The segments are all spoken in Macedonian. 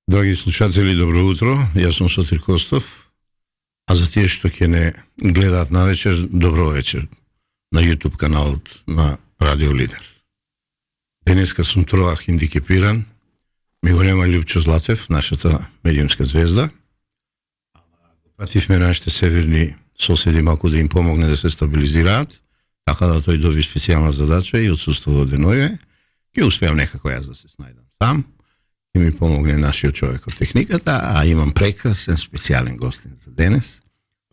Драги слушатели, добро утро. Јас сум Сотир Костов, а за тие што ќе не гледаат на вечер, добро вечер на YouTube каналот на Радио Лидер. Денеска сум троа хиндикепиран, ми го нема Љупчо Златев, нашата медиумска звезда. Пративме нашите северни соседи малку да им помогне да се стабилизираат, така да тој доби специјална задача и отсуствува деноје. Ќе успеам некако јас да се снајдам сам. И ми помогне нашиот човек од техниката, а имам прекрасен специјален гостин за денес,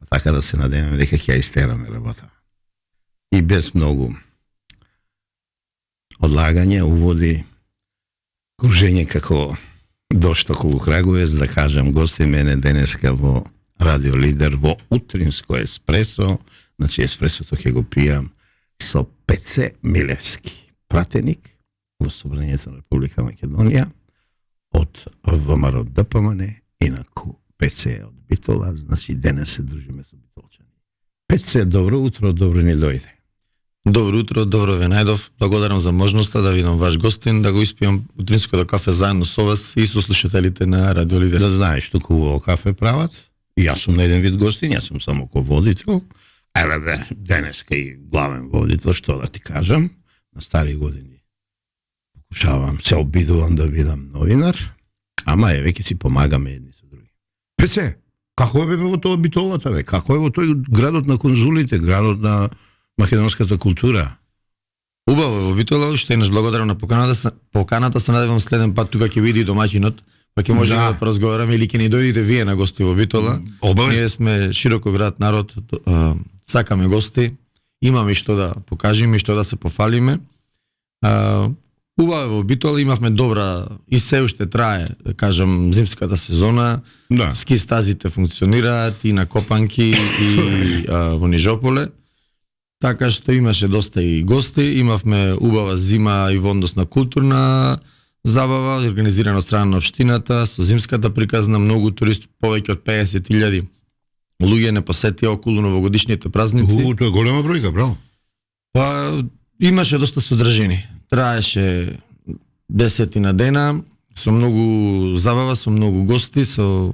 така да се надеваме дека ќе ја истераме работа. И без многу одлагање, уводи, кружење како дошто околу Краговец, да кажам, гостин мене денеска во Радио Лидер во утринско еспресо, значи еспресото ќе го пијам со Пеце Милевски, пратеник во Собранието на Република Македонија, од ВМРО ДПМН, инаку Пеце од Битола, значи денес се дружиме со битолчани. Пеце, добро утро, добро ни дојде. Добро утро, добро ве најдов. Благодарам за можноста да видам ваш гостин, да го испијам утринското кафе заедно со вас и со слушателите на Радио Лидер. Да знаеш што хубаво кафе прават. Јас сум на еден вид гостин, јас сум само ко водител. Еве бе, денеска и главен водител, што да ти кажам, на стари години покушавам, се обидувам да бидам новинар, ама еве ќе си помагаме едни со други. Песе, како е бе во тоа Битолата, бе? Како е во тој градот на конзулите, градот на македонската култура? Убаво во Битола, уште еднаш благодарам на поканата, се надевам следен пат тука ќе види домаќинот, па ќе можеме да поразговараме или ќе ни дојдете вие на гости во Битола. Ние сме широко град народ, сакаме гости, имаме што да покажеме и што да се пофалиме. Убаво во Битола, имавме добра и се уште трае, да кажам, зимската сезона. Да. Ски стазите функционираат и на Копанки и во Нижополе. Така што имаше доста и гости, имавме убава зима и вондосна културна забава, организирана од страна на општината, со зимската приказна, многу туристи, повеќе од 50.000 луѓе не посетија околу новогодишните празници. Тоа е голема бројка, браво. Па имаше доста содржини. Траеше 10 дена, со многу забава, со многу гости, со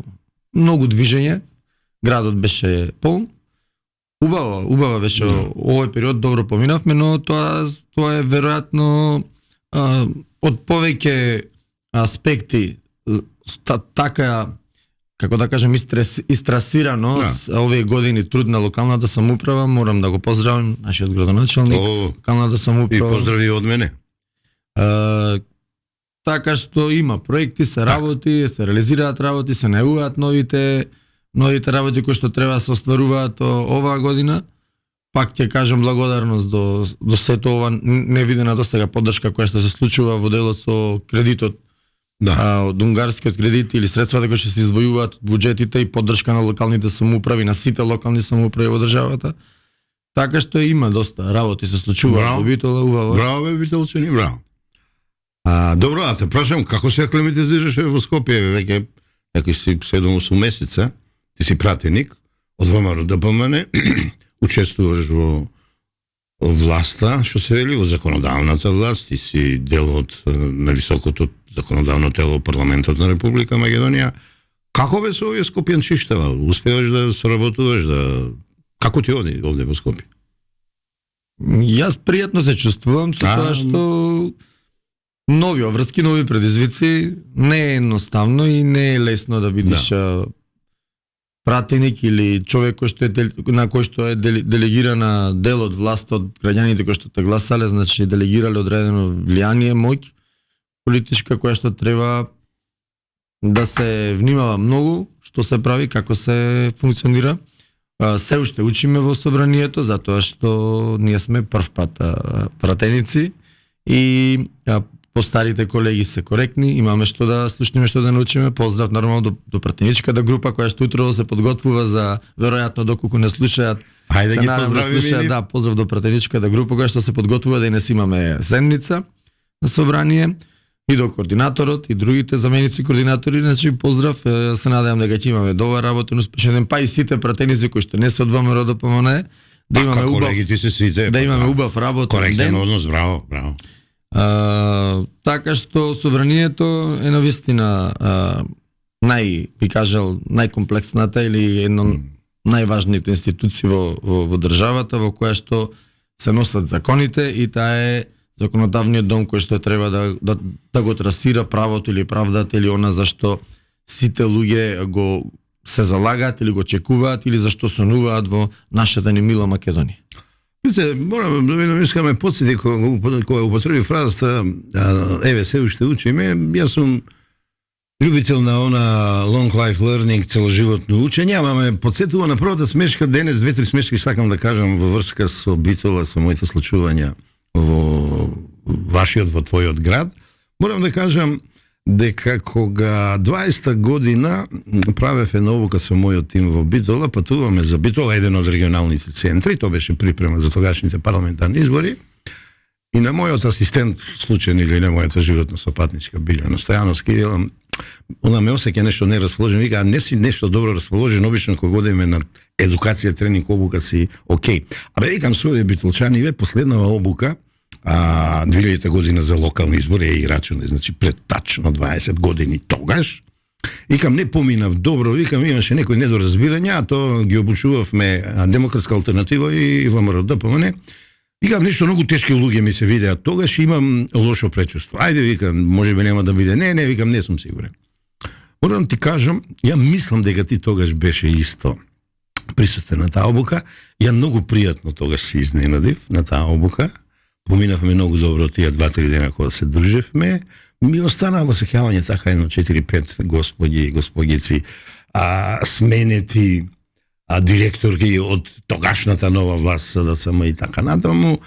многу движење. Градот беше полн. Убава беше овој период, добро поминавме, но тоа е веројатно од повеќе аспекти така, како да кажем, истрасирано овие години труд на локалната самоуправа. Морам да го поздравам нашиот градоначалник, локалната самоуправа. И поздрави од мене. Така што има проекти, се работи, се реализираат работи, се најавуваат новите работи кои што треба да се остваруваат оваа година. Пак ќе кажам благодарност до сето ова невидена досега поддршка која што се случува во делот со кредитот, од унгарскиот кредит или средствата кои што се издвојуваат од буџетите и поддршка на локалните самоуправи, на сите локални самоуправи во државата. Така што има доста работи се случуваат во Битола, убаво. Браво бе, битолчани, браво. Добро, а те прашам, како се аклиматизираше во Скопје, веќе некои си 7-8 месеца, ти си пратеник од ВМРО ДПМН, учествуваш во власта, што се вели, во законодавната власт, ти си дел од највисокото законодавно тело парламентот на Република Македонија. Како бе со овие скопјанчиштава? Успеваш да соработуваш, како ти оди овде во Скопје? Јас пријатно се чувствувам со тоа што нови обврски, нови предизвици, не е едноставно и не е лесно да бидеш пратеник или човек кој што на кој што е делегирана дел од власт од граѓаните кои што те гласале, значи делегирале одредено влијание, моќ политичка која што треба да се внимава многу што се прави, како се функционира. Се уште учиме во собранието, затоа што ние сме прв пат пратеници и постарите колеги се коректни, имаме што да слушнеме, што да научиме. Поздрав нормално до пратеничката група која што утро се подготвува за, веројатно доколку не слушаат. Ајде ги поздравиме. Да, поздрав до пратеничката група која што се подготвува, денес имаме седница на собрание, и до координаторот и другите заменици координатори, значи поздрав, се надевам дека ќе имаме добар работен успешен ден, па и сите пратеници кои што не се од ВМРО ДПМН, да имаме убав работен ден. Коректен однос, браво. Така што собранието е навистина би кажал, најкомплексната или едно најважните институции во државата во која што се носат законите и таа е законодавниот дом кој што треба да го трасира правото или правдата или она зашто сите луѓе го се залагаат или го чекуваат или зашто сонуваат во нашата ни мила Македонија. Мисле, морам да видам, искаме подсети која употреби фразата еве се уште учиме, јас сум љубител на она long life learning, целоживотно учење, ама ме подсетува на првата смешка денес, 2-3 смешки сакам да кажам во врска со Битола, со моите случувања во вашиот, во твојот град. Морам да кажам дека кога 20 година правев една обука со мојот тим во Битола, патуваме за Битола, еден од регионалните центри, тоа беше припрема за тогашните парламентарни избори, и на мојот асистент, случајно или не мојата животна сопатничка Билјана Стојановски, она ме осеќа нешто нерасположен, вика, не си нешто добро расположен, обично кога одиме на едукација, тренинг, обука си окей. Абе, викам своје битолчани, последнава обука, 2000 година за локални избори и рачуне, значи пред тачно 20 години тогаш. Викам, не поминав добро, викам, имаше некои недоразбирања, а то ги обучувавме Демократска алтернатива и ВМРО ДПМН. Викам, нешто многу тешки луѓе ми се видеат тогаш, имам лошо пречувство. Ајде, викам, можеби нема да биде. Не, викам, не сум сигурен. Морам ти кажам, ја мислам дека ти тогаш беше исто присутен на таа обука. Ја многу пријатно тогаш се изненадив на таа обука. Поминавме многу добро тие 2-3 дена кога се дружевме. Ми останаа во сеќавање така едно 4-5 господи и господјици сменети директорки од тогашната нова власт СДСМ и така натаму.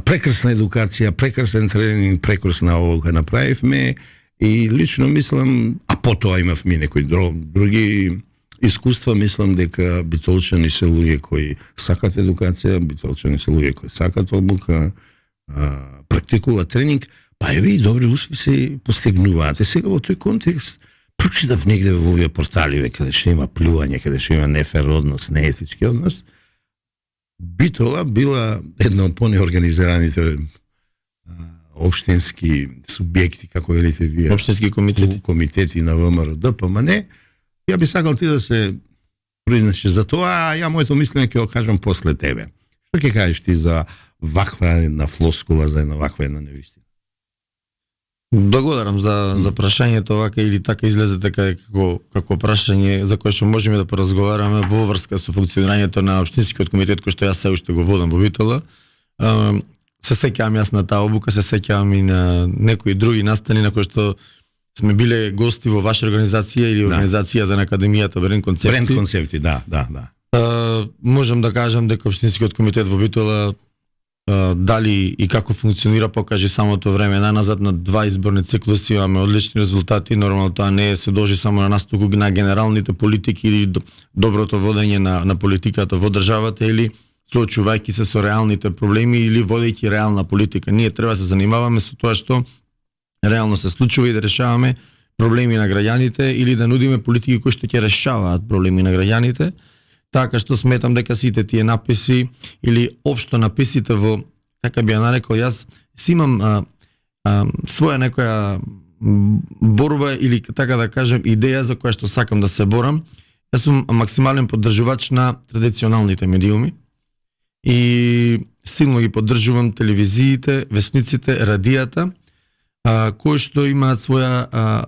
Прекрасна едукација, прекрасен тренинг, прекрасна обука направивме и лично мислам, а потоа имавме некои други искуства, мислам дека битолчани се луѓе кои сакат едукација, битолчани се луѓе кои сакат обука, практикуваат тренинг, па и ви добри успеси постигнуваат. Сега во тој контекст прочитав негде во овие портали, каде што има плювање, каде што има нефер однос, неетички однос. Битола била една од понеорганизираните општински субјекти, како велите вие, општински комитети на ВМРО ДПМН. Ја би сакал ти да се произнесеш за тоа, а ја моето мислење ќе го кажам после тебе. Што ќе кажеш ти за ваква една флоскула, за една ваква една невистина? Благодарам за прашањето, вака или така излезе така како прашање за кое што можеме да поразговараме во врска со функционирањето на општинскиот комитет кој што јас се уште го водам во Битола. Се сеќавам јас на таа обука, се сеќавам и на некои други настани на кои што сме биле гости во ваша организација или организација за Академијата Бренд концепти. Бренд концепти, да. Можам да кажам дека општинскиот комитет во Битола дали и како функционира покажи самото време. Назад на 2 изборни циклуси имаме одлични резултати. Нормално тоа не се дължи само на нас, туку на генералните политики или доброто водење на политиката во државата или соочувајќи се со реалните проблеми или водејќи реална политика. Ние треба да се занимаваме со тоа што реално се случува и да решаваме проблеми на граѓаните или да нудиме политики кои што ќе решаваат проблеми на граѓаните. Така што сметам дека сите тие написи или општо написите во, така би ја нарекол јас, си имам своја некоја борба или така да кажем идеја за која што сакам да се борам. Јас сум максимален поддржувач на традиционалните медиуми и силно ги поддржувам телевизиите, весниците, радијата, кои што имаат своја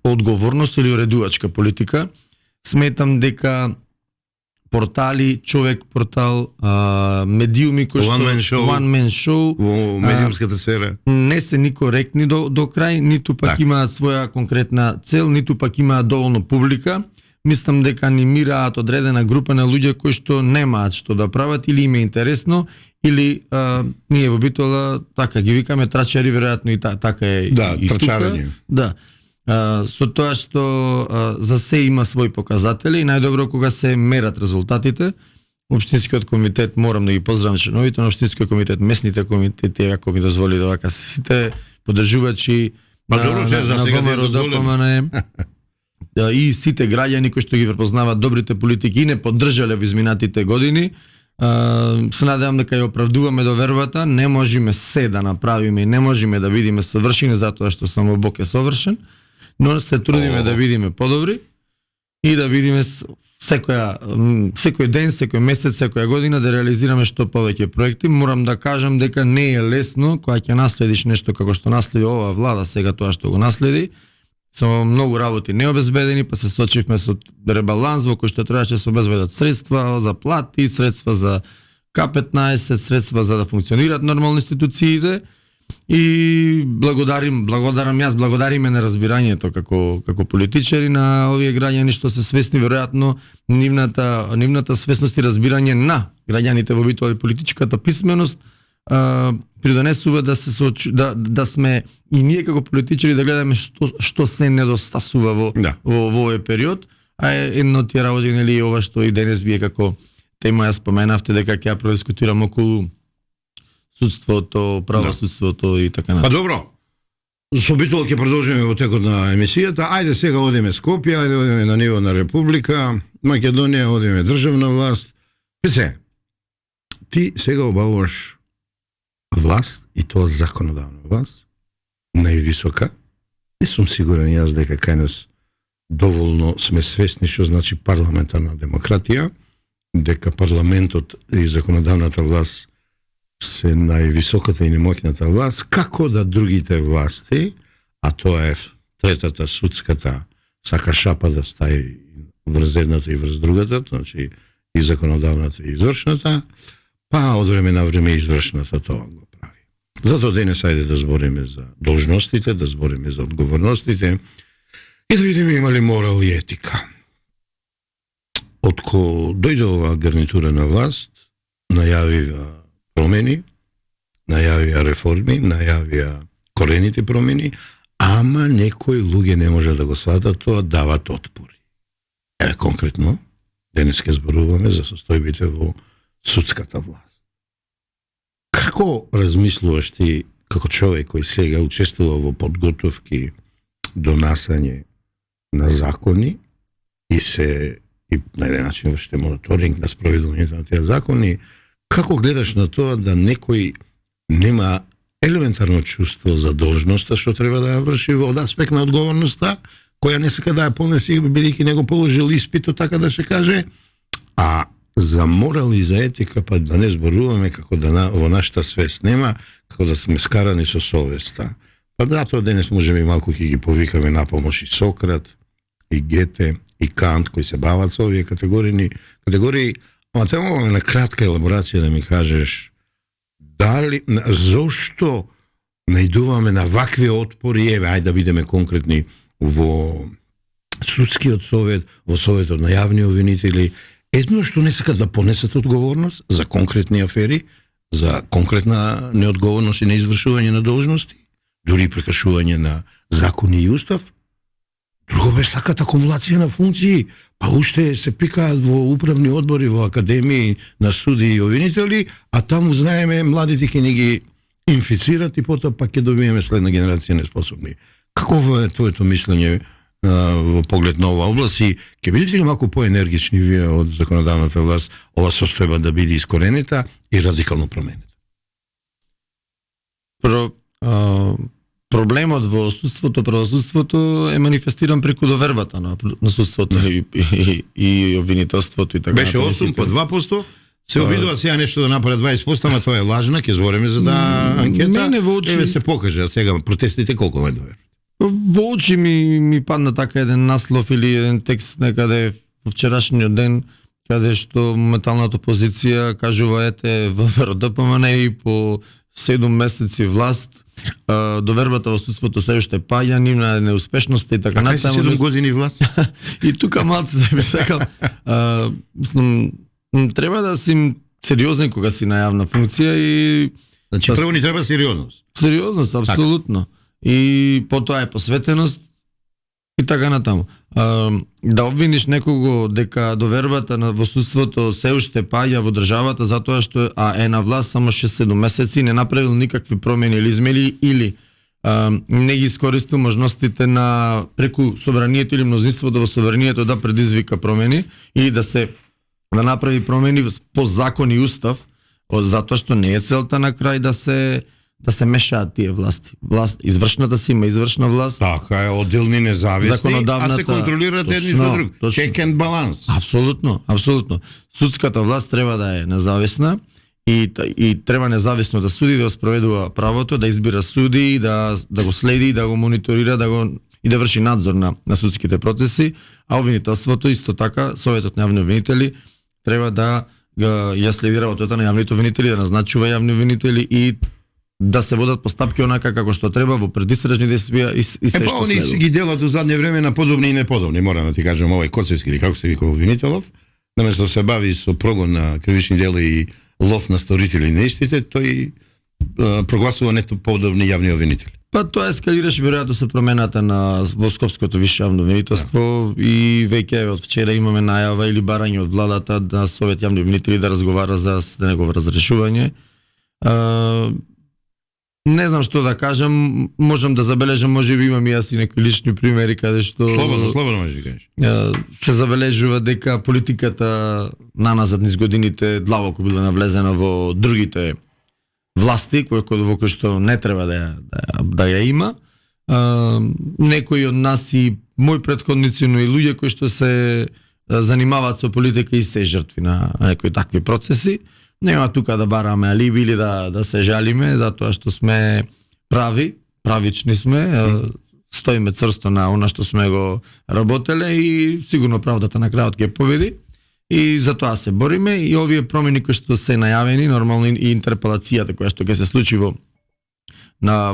одговорност или уредувачка политика. Сметам дека портали, човек портал, медиуми кои што one man show во медиумската сфера не се ни коректни до крај, ниту пак имаат своја конкретна цел, ниту пак имаат доволно публика. Мислам дека анимираат одредена група на луѓе кои што немаат што да прават или им е интересно или ние во Битола така ги викаме трачари, веројатно и така е и трачарање. Да. Со тоа што за се има своји показатели и најдобро кога се мерат резултатите. Општинскиот комитет, морам да ги поздравам членовите на општинскиот комитет, местните комитети, ако ми дозволи да вака сите поддржувачи на ВМРО ДПМН и сите граѓани кои што ги препознаваат добрите политики и не поддржале во изминатите години. Се надевам дека ја оправдуваме довербата, не можеме се да направиме и не можеме да бидеме совршени затоа што само Бог е совршен. но се трудиме да бидеме подобри и да бидеме секој ден, секој месец, секоја година да реализираме што повеќе проекти. Морам да кажам дека не е лесно кога ќе наследиш нешто како што наследи оваа влада, сега тоа што го наследи, со многу работи необезбедени, па се сочивме со ребаланс во кој што требаше да се обезбедат средства за плати, средства за К15, средства за да функционираат нормално институциите. И благодариме на разбирањето како политичари на овие граѓани што се свесни, веројатно нивната свесност и разбирање на граѓаните во битола и политичката писменост придонесува да сме и ние како политичари да гледаме што се недостасува во овој период, а едно од тие работи нели ова што и денес вие како тема ја споменавте дека ќе ја продискутираме околу судството, правосудството и така натаму. Па добро. Со битола ќе продолжиме во текот на емисијата. Ајде сега одиме Скопје, ајде одиме на ниво на Република, Македонија, одиме државна власт. Ти сега обавуваш власт и тоа законодавна власт, највисока. Не сум сигурен јас дека кај нас доволно сме свесни што значи парламентарна демократија, дека парламентот и законодавната власт се највисоката и немоќната власт, како да другите власти, а тоа е третата судската, сака шапа да стаи врз едната и врз другата, значи и законодавната и извршната, па од време на време извршната тоа го прави. Затоа денес ајде да збориме за должностите, да збориме за одговорностите и да видиме има ли морал и етика. Отко дојде оваа гарнитура на власт, најавива промени, најавија реформи, најавија корените промени, ама некои луѓе не може да го сватат тоа, дават отпори. Еве конкретно, денес ќе зборуваме за состојбите во судската власт. Како размислуваш ти, како човек кој сега учествува во подготовки, донасање на закони и на еден начин вршите мониторинг на спроведувањето на тие закони, како гледаш на тоа да некој нема елементарно чувство за должноста што треба да ја врши од аспект на одговорноста, која не сака да ја понесе бидејќи не го положил испитот, така да се каже, а за морал и за етика па да не зборуваме како да во нашата свест нема, како да сме скарани со совеста. Па да, тоа денес можеме и малку ќе ги повикаме на помош и Сократ, и Гете, и Кант, кои се бават со овие категории, ама треба на кратка елаборација да ми кажеш зошто најдуваме на вакви отпори, еве, ајде да бидеме конкретни, во судскиот совет, во советот на јавни обвинители, едно што не сакат да понесат одговорност за конкретни афери, за конкретна неодговорност и неизвршување на должности, дури прекашување на закони и устав. Друго бе сакат акумулација на функции, па уште се пикаат во управни одбори, во академии на суди и обвинители, а таму знаеме младите ќе ни ги инфицират и потоа пак ќе добиеме следна генерација неспособни. Какво е твоето мислење во поглед на оваа област и ќе бидете ли малку поенергични вие од законодавната власт ова состојба да биде искоренета и радикално променета? Проблемот во судството, правосудството е манифестиран преку довербата на судството и обвинителството и така. Беше 8 по 2%, се обидува сега нешто да направат 20%, ама тоа е лажна, ќе збориме за анкета. Еве се покаже, сега протестите колку ме довербат. Во очи ми падна така еден наслов или еден текст некаде во вчерашниот ден, каде што моменталната опозиција кажува ете во ДПМН и по 7 месеци власт, довербата во судството се уште паѓа, нивна неуспешност и така натаму. А кај 7 години власт? И тука малце се би сакал, мислам, треба да си сериозен кога си на јавна функција и значи прво ни треба сериозност. Сериозност, апсолутно. И потоа е посветеност и така натаму. Да обвиниш некого дека довербата во судството се уште паѓа во државата затоа што е на власт само 6-7 месеци, не направил никакви промени или измени или не ги искористил можностите на преку собранието или мнозинството во собранието да предизвика промени и да направи промени по закон и устав, затоа што не е целта на крај да се мешаат тие власти. Извршната си има извршна власт. Така е, отделни независни, Законодавната, а се контролираат едни точно, со друг. точно. Check and balance. Апсолутно. Судската власт треба да е независна и треба независно да суди, да спроведува правото, да избира суди, да го следи, да го мониторира, и да врши надзор на судските процеси, а обвинителството исто така, Советот на јавни обвинители треба да ја следи работата на јавните обвинители, да назначува јавни обвинители и да се водат постапки онака како што треба во предистражни действија и се што они следува. ги делат у задње време на подобни и неподобни, морам да ти кажам, овој Коцевски или како се вика обвинителов, наместо да се бави со прогон на кривични дела и лов на сторители на истите, тој прогласува нето подобни јавни обвинители. Па тоа ескалираше веројатно со промената во Скопското висше јавно обвинителство и веќе од вчера имаме најава или барање од владата да Совет јавни обвинители да разговара за негово разрешување. Не знам што да кажам, можам да забележам, можеби имам и јас и некои лични примери каде што Слободно можеш да кажеш. се забележува дека политиката наназад низ годините длабоко била навлезена во другите власти во кои што не треба да ја има. Некои од нас и мои претходници, но и луѓе кои што се занимаваат со политика и се жртви на некои такви процеси. Нема тука да бараме алиби или да се жалиме, затоа што сме правични сме, стоиме црсто на она што сме го работеле и сигурно правдата на крајот ќе победи. И за тоа се бориме и овие промени кои што се најавени, нормално и интерпелацијата која што ќе се случи во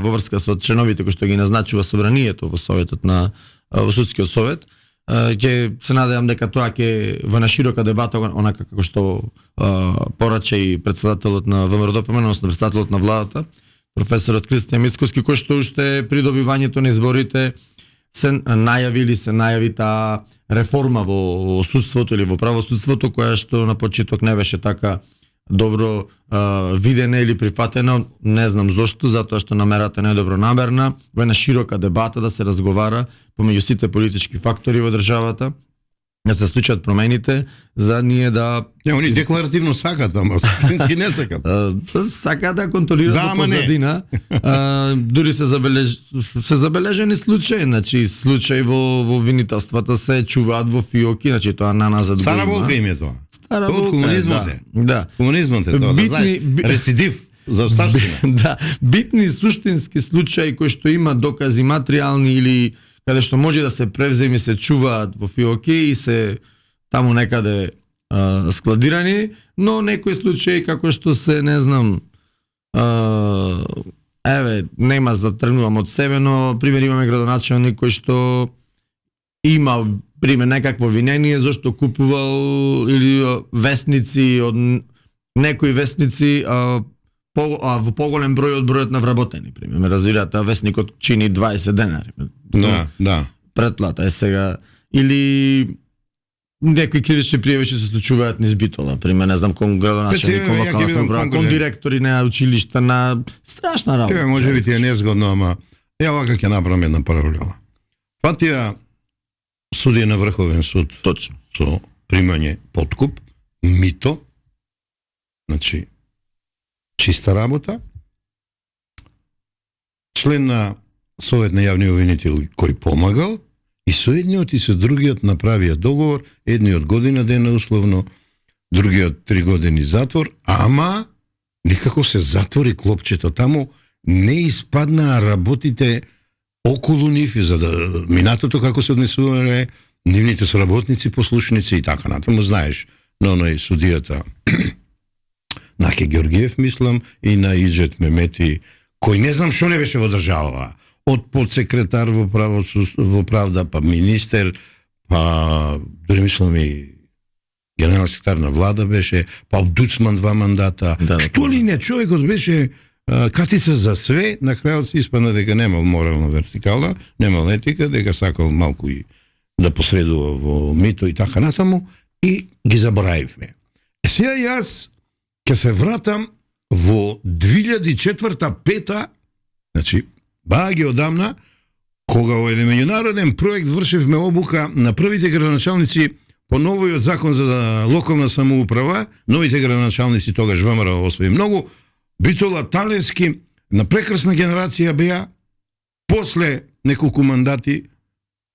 врска со членовите кои што ги назначува собранието во советот во судскиот совет, ќе се надевам дека тоа ќе во наширока дебата онака како што порача и председателот на ВМРО-ДПМН, односно председателот на владата, професорот Кристијан Мицкоски, кој што уште при добивањето на изборите се најави таа реформа во судството или во правосудството, која што на почеток не беше така добро видена или прифатена, не знам зошто, затоа што намерата не е добронамерна, во една широка дебата да се разговара помеѓу сите политички фактори во државата, да се случат промените за ние да Они декларативно сакат, ама суштински не сакат. Сакаат да контролираат во позадина. Дури се забележени случаи, значи случаи во винителствата се чуваат во фиоки, значи тоа наназад го има. Стара болка им е тоа. Стара болка, комунизмот е. Да. Комунизмот е тоа, да знаеш, рецидив за оставштина. Да, битни суштински случаи кои што има докази материјални или каде што може да се превземи, се чуваат во фиоки и се таму некаде складирани, но некои случаи како што се, не знам, нема да тргнувам од себе, но пример имаме градоначелник кој што има пример некакво винение зашто купувал или весници од некои весници во поголем број од бројот на вработени, пример. Ме разбирате, весникот чини 20 денари. Да. Претплата е сега. Или некои кривични пријави што се случуваат низ Битола, пример, не знам, кон градоначелник, кон локална самоуправа, кон директори на училишта, на страшна работа. Тоа може би ти е незгодно, ама ја вака ќе направам една паралела. Фатија судија на Врховен суд. Точно. Со примање подкуп, мито, значи чиста работа. Член на Совет на јавни обвинители кој помагал и со едниот и со другиот направија договор, едниот година дена условно, другиот 3 години затвор, ама никако се затвори клопчето таму, не испаднаа работите околу нив и за да минатото како се однесувале нивните соработници, послушници и така натаму, знаеш, но и судијата Наке Георгиев, мислам, и на Иджет Мемети, кој не знам што не беше во држава, од подсекретар во правда, па министер, па дори мислам и генерален секретар на влада беше, па обдуцман 2 мандата. Да, што ли не, човекот беше катица за све, на крајот се испадна дека немал морална вертикала, немал етика, дека сакал малку и да посредува во мито и така натаму, и ги заборавивме. Сега јас ќе се вратам во 2004-2005, значи, баги одамна, кога во еден меѓународен проект вршевме обука на првите градоначалници по новиот закон за локална самоуправа, новите градоначалници тогаш ВМРО освои многу, Битола, Талевски, на прекрасна генерација беа, после неколку мандати,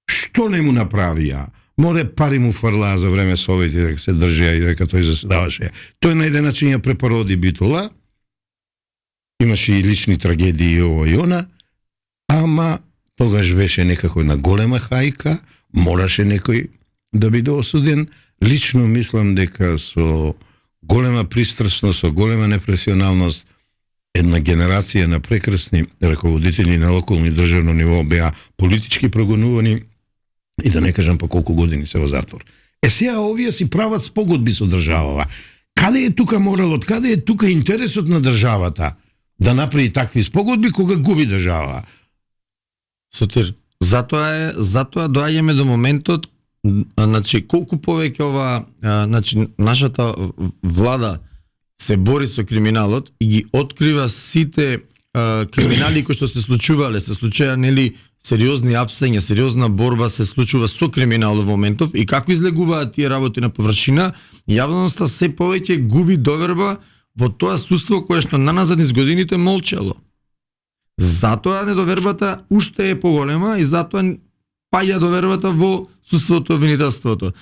што не му направија? Море пари му фрлаа за време Совети дека се држија и дека тој заседаваше. Тој на еден начин ја препароди Битола, имаше и лични трагедии и ово и она, ама тогаш беше некако една голема хајка, мораше некој да биде осуден. Лично мислам дека со голема пристрасност, со голема непрофесионалност, една генерација на прекрасни раководители на локални и државно ниво беа политички прогонувани и да не кажам па колку години се во затвор. Сега овие си прават спогодби со државава. Каде е тука моралот, каде е тука интересот на државата да направи такви спогодби кога губи држава? Сотир, затоа доаѓаме до моментот, значи колку повеќе ова, значи нашата влада се бори со криминалот и ги открива сите криминали кои што се случуваја нели сериозни апсења, сериозна борба се случува со криминал во моментов и како излегуваат тие работи на површина, јавноста се повеќе губи доверба во тоа судство кое што наназад низ годините молчало. Затоа недовербата уште е поголема и затоа паѓа довербата во судството, обвинителството.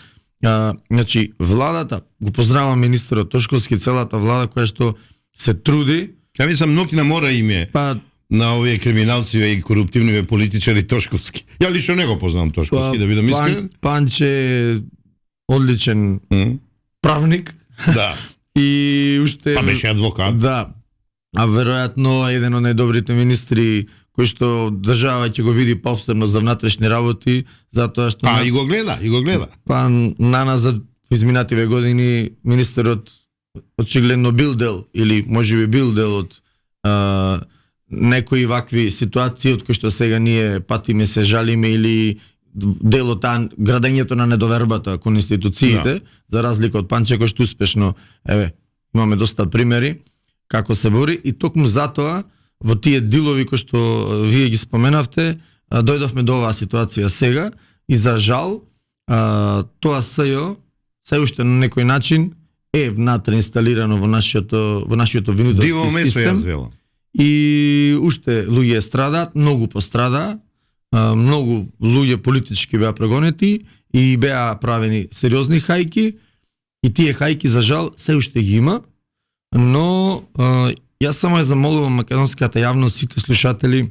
Значи, владата, го поздравам министерот Тошковски, целата влада која што се труди. Ја мислам, ноќна мора име на овие криминалци и коруптивни политичари Тошковски. Ја лично не го познавам Тошковски, да бидам искрен. Панче одличен правник. Да. И уште беше адвокат. Да. А веројатно еден од најдобрите министри кој што држава ќе го види повсемно за внатрешни работи, затоа што и го гледа. Па наназад изминативе години министерот очигледно бил дел или можеби бил дел од некои вакви ситуации од кои што сега ние патиме, се жалиме или дел од градењето на недовербата кон институциите, за разлика од Панче кој што успешно, имаме доста примери како се бори и токму затоа во тие дилови кои што вие ги споменавте, дојдовме до оваа ситуација сега и за жал тоа СЈО се уште на некој начин е внатре инсталирано во нашиот обвинителски систем и уште луѓе страдаат, многу пострадаа, многу луѓе политички беа прогонети и беа правени сериозни хајки и тие хајки за жал се уште ги има, но јас само ја замолувам македонската јавност, сите слушатели,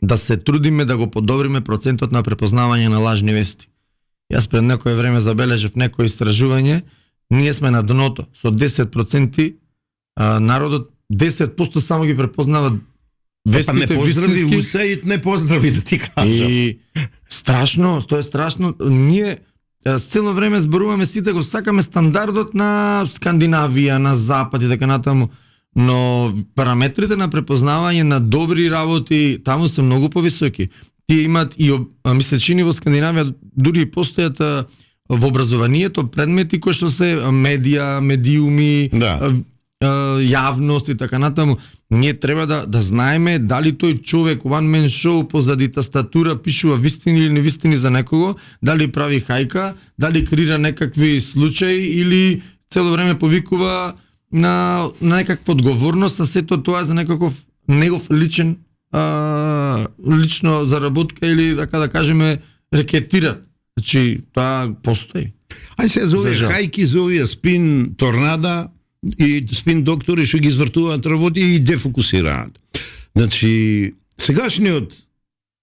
да се трудиме да го подобриме процентот на препознавање на лажни вести. Јас пред некое време забележав некое истражување, ние сме на дното, со 10% народот 10% само ги препознава вестите вистински. Не поздрави Усаид, не поздрави да ти кажам. И страшно, тоа е страшно. Ние цело време зборуваме, сите го сакаме стандардот на Скандинавија, на Запад и така натаму, но параметрите на препознавање на добри работи таму се многу повисоки. Тие имаат и ми се чини во Скандинавија дури и постојат во образованието предмети кои што се медија, медиуми, јавност и така натаму. Ние треба да знаеме дали тој човек one man show позади тастатура пишува вистини или невистини за некого, дали прави хајка, дали креира некакви случаи или цело време повикува на некаква одговорност, а сето тоа е за некаков негов лично заработка или така да кажеме рекетират. Значи тоа постои. Ај се за овие хајки, за овие спин торнада и спин доктори што ги извртуваат работи и дефокусираат. Значи, сегашниот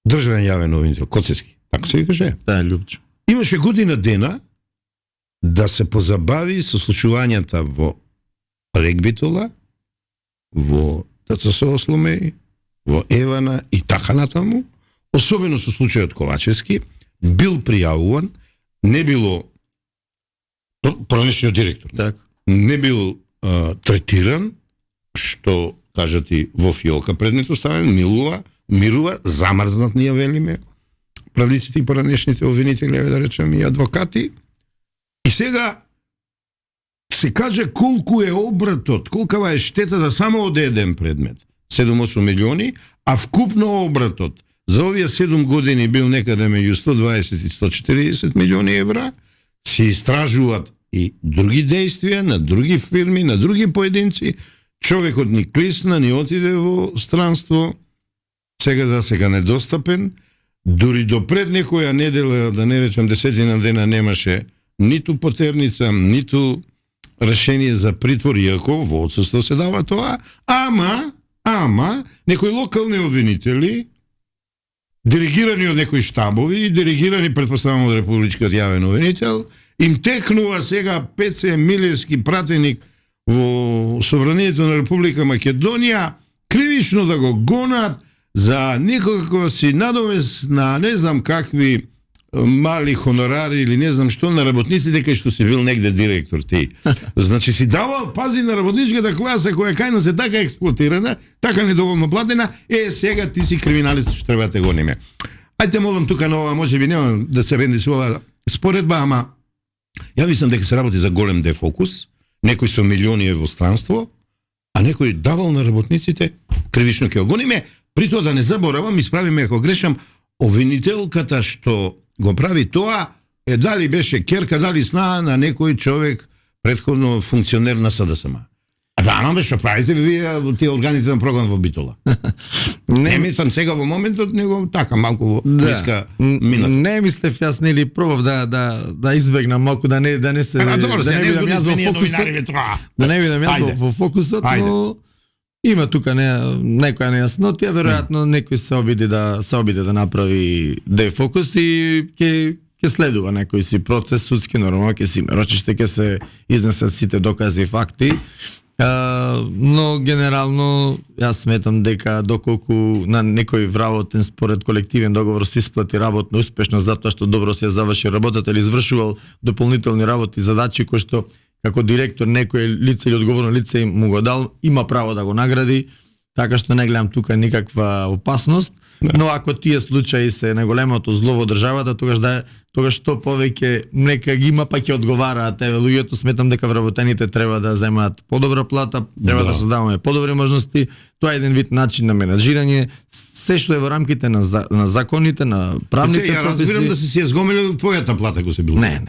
државен јавен обвинител Коцевски, така се каже. Да, Љупчо. Имаше година дена да се позабави со случувањата во Регбитола, во ТЦС Осломеј, во Евана и така натаму, особено со случајот Ковачевски, бил пријавуван, не било поранешниот директор. Так. Не бил третиран, што кажати во фиока предмет оставен, мирува, замрзнат ние велиме, правниците и поранешните обвинители, да речем, и адвокати. И сега се каже колку е обратот, колкава е штета да само од еден предмет, 7-8 милиони, а вкупно обратот за овие 7 години бил некаде меѓу 120 и 140 милиони евра, се истражуваат и други действија на други фирми, на други поединци, човекот ни клисна, ни отиде во странство, сега за сега недостапен, дури до пред некоја недела, да не речем 10 дена, немаше ниту потерница, ниту решение за притвор, иако во отсуство се дава тоа, ама, некои локални обвинители, диригирани од некои штабови, диригирани, предпоставам, од републичкиот јавен обвинител, им текнува сега 5 милиевски пратеник во Собранието на Република Македонија, кривично да го гонат за некој си надовес на не знам какви мали хонорари или не знам што на работниците кај што си бил негде директор ти. Значи си давал пази на работничката класа која кај нас е така експлоатирана, така недоволно платена, сега ти си криминалист што треба да те гониме. Ајте молам тука на ова, можеби нема да се венди со ова споредба, ама ја мислам дека се работи за голем дефокус, некој со милиони е во странство, а некој давал на работниците, кривично ќе го гониме, при тоа да не заборавам, исправиме ако грешам, обвинителката што го прави тоа, дали беше керка, дали сна на некој човек, претходно функционер на СДСМ. А да, ама што правите вие во тие организиран програм во Битола? Не мислам сега во моментот, него така малку во блиска минута. Не мислев јас, нели пробав да избегнам малку, да не се добро, да не видам јас во фокусот. Да не видам јас во фокусот, но има тука некоја нејаснотија, веројатно некој се обиде да направи дефокус и ќе следува некој си процес судски, нормално ќе си рочиште, ќе се изнесат сите докази и факти. Но генерално јас сметам дека доколку на некој вработен според колективен договор се исплати работна успешност затоа што добро се заврши работата или извршувал дополнителни работи, задачи кои што како директор некој лице или одговорно лице му го дал, има право да го награди, така што не гледам тука никаква опасност. Но ако тие случаи се најголемото зло во државата, тогаш што повеќе нека ги има, па ќе одговараат. Еве луѓето, сметам дека вработените треба да земаат подобра плата, треба да создаваме подобри можности. Тоа е еден вид начин на менаџирање, се што е во рамките на законите, на правните прописи. Ја разбирам да си ја згомилил твојата плата ако се бил. Не.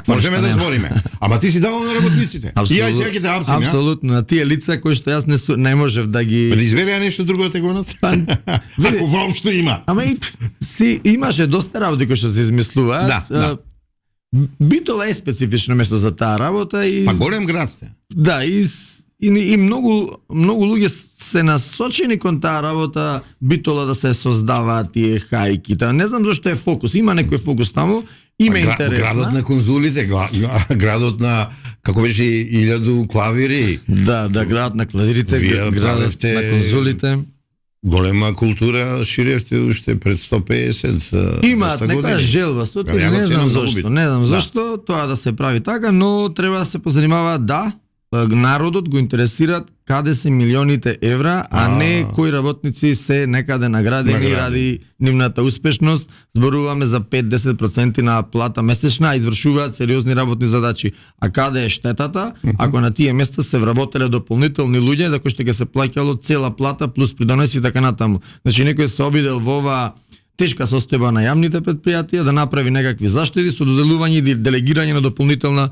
Можеме да збориме. Ама ти си давал на работниците. И ја сега ќе те апсим, ја? Апсолутно, на тие лица кои што јас не можев да ги... Да изверија нешто друго да те гонат? Ако воопшто има. Ама имаше доста работи кои што се измислуваат. Да. Битола е специфично место за таа работа и... Па голем град сте. Да, и многу луѓе се насочени кон таа работа, Битола да се создаваат тие хајки. Не знам зашто е фокус. Има некој фокус таму. Име интересна. Градот на конзулите, градот на, како беше, 1000 клавири. Да, градот на клавирите, градот на конзулите. Голема култура ширевте уште пред 150 Имаат некоја желба, не знам зашто тоа да се прави така, но треба да се позанимаваат, да, народот го интересираат каде се милионите евра, а не кои работници се некаде наградени ради нивната успешност. Зборуваме за 5-10% на плата месечна, а извршуваат сериозни работни задачи. А каде е штетата? Ако на тие места се вработеле дополнителни луѓе, за кои што ќе се плаќало цела плата плюс придонеси и така натаму. Значи некој се обидел во оваа тешка состојба на јавните предпријатија да направи некакви заштеди со доделување и делегирање на дополнителна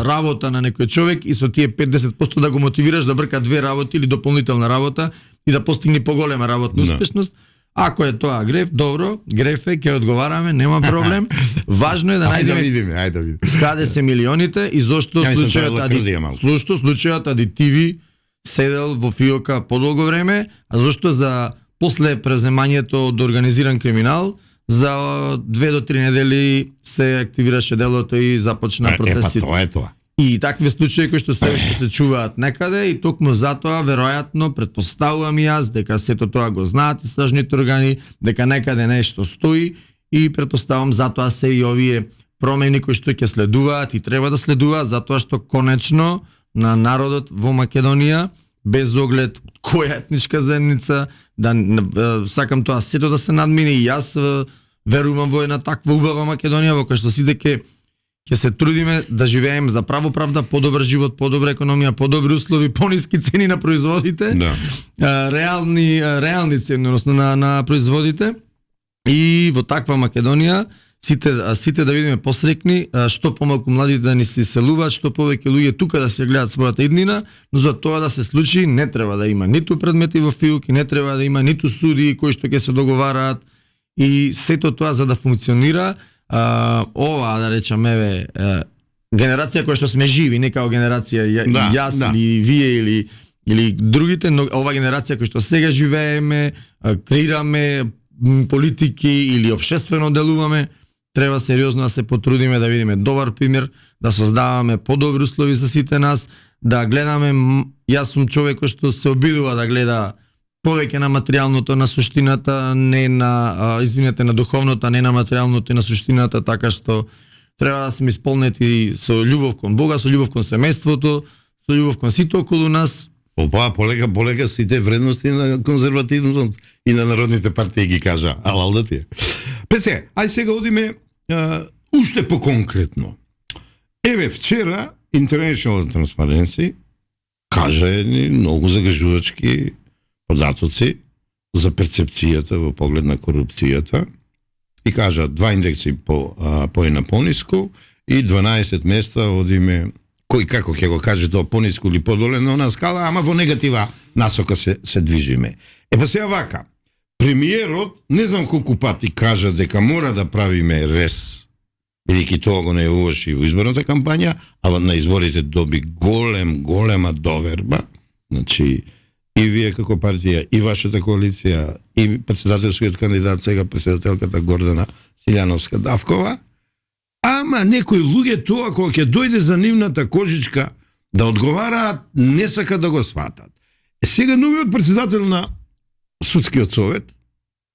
работа на некој човек и со тие 5-10% да го мотивираш да брка две работи или дополнителна работа и да постигне поголема работна успешност. Ако е тоа греф, добро, греф е, ќе одговараме, нема проблем. Важно е да најдеме ајде да видиме каде се милионите и зошто случајот адитиви седел во фиока подолго време, а зошто за после преземањето од организиран криминал, за 2 до 3 недели се активираше делото и започна процесите. Тоа е тоа. И такви случаи кои што се чуваат некаде и токму затоа веројатно претпоставувам јас дека сето тоа го знаат истражните органи, дека некаде нешто стои и претпоставувам затоа се и овие промени кои што ќе следуваат и треба да следуваат, затоа што конечно на народот во Македонија без оглед која етничка заедница, сакам тоа сето да се надмине и јас верувам во една таква убава Македонија во која што сите ќе се трудиме да живееме за право правда, подобар живот, подобра економија, подобри услови, пониски цени на производите, реални цени, односно на производите. И во таква Македонија сите да видиме посрекни, што помалку младите да ни се иселуваат, што повеќе луѓе тука да се гледаат својата иднина, но за тоа да се случи не треба да има ниту предмети во филки, не треба да има ниту судии кои што ќе се договараат и сето тоа за да функционира ова да речеме генерација која што сме живи, не као генерација јас или вие или другите, но ова генерација која што сега живееме, креираме политики или општествено делуваме, треба сериозно да се потрудиме да видиме добар пример, да создаваме подобри услови за сите нас, да гледаме, јас сум човек кој што се обидува да гледа повеќе на материјалното, на суштината, не на на духовното, не на материјалното и на суштината, така што треба да сме исполнети со љубов кон Бога, со љубов кон семејството, со љубов кон сите околу нас. Опа, полека сите вредности на конзервативност и на народните партии ги кажа. Алал да ти е. Песе, ај сега одиме уште по-конкретно. Еве, вчера International Transparency кажа едни многу загажувачки податоци за перцепцијата во поглед на корупцијата и кажа 2 индекси поена пониско и 12 места одиме кој како ќе го каже тоа пониско или подоле на она скала, ама во негатива насока се движиме. Па сега вака, премиерот не знам колку пати кажа дека мора да правиме рез, бидејќи тоа го најавуваше и во изборната кампања, а на изборите доби голема доверба, значи и вие како партија, и вашата коалиција, и председателскиот кандидат, сега председателката Гордана Силјановска-Давкова, ама некои луѓе тоа кога ќе дојде за нивната кожичка да одговараат, не сака да го сватат. Сега новиот председател на Судскиот совет,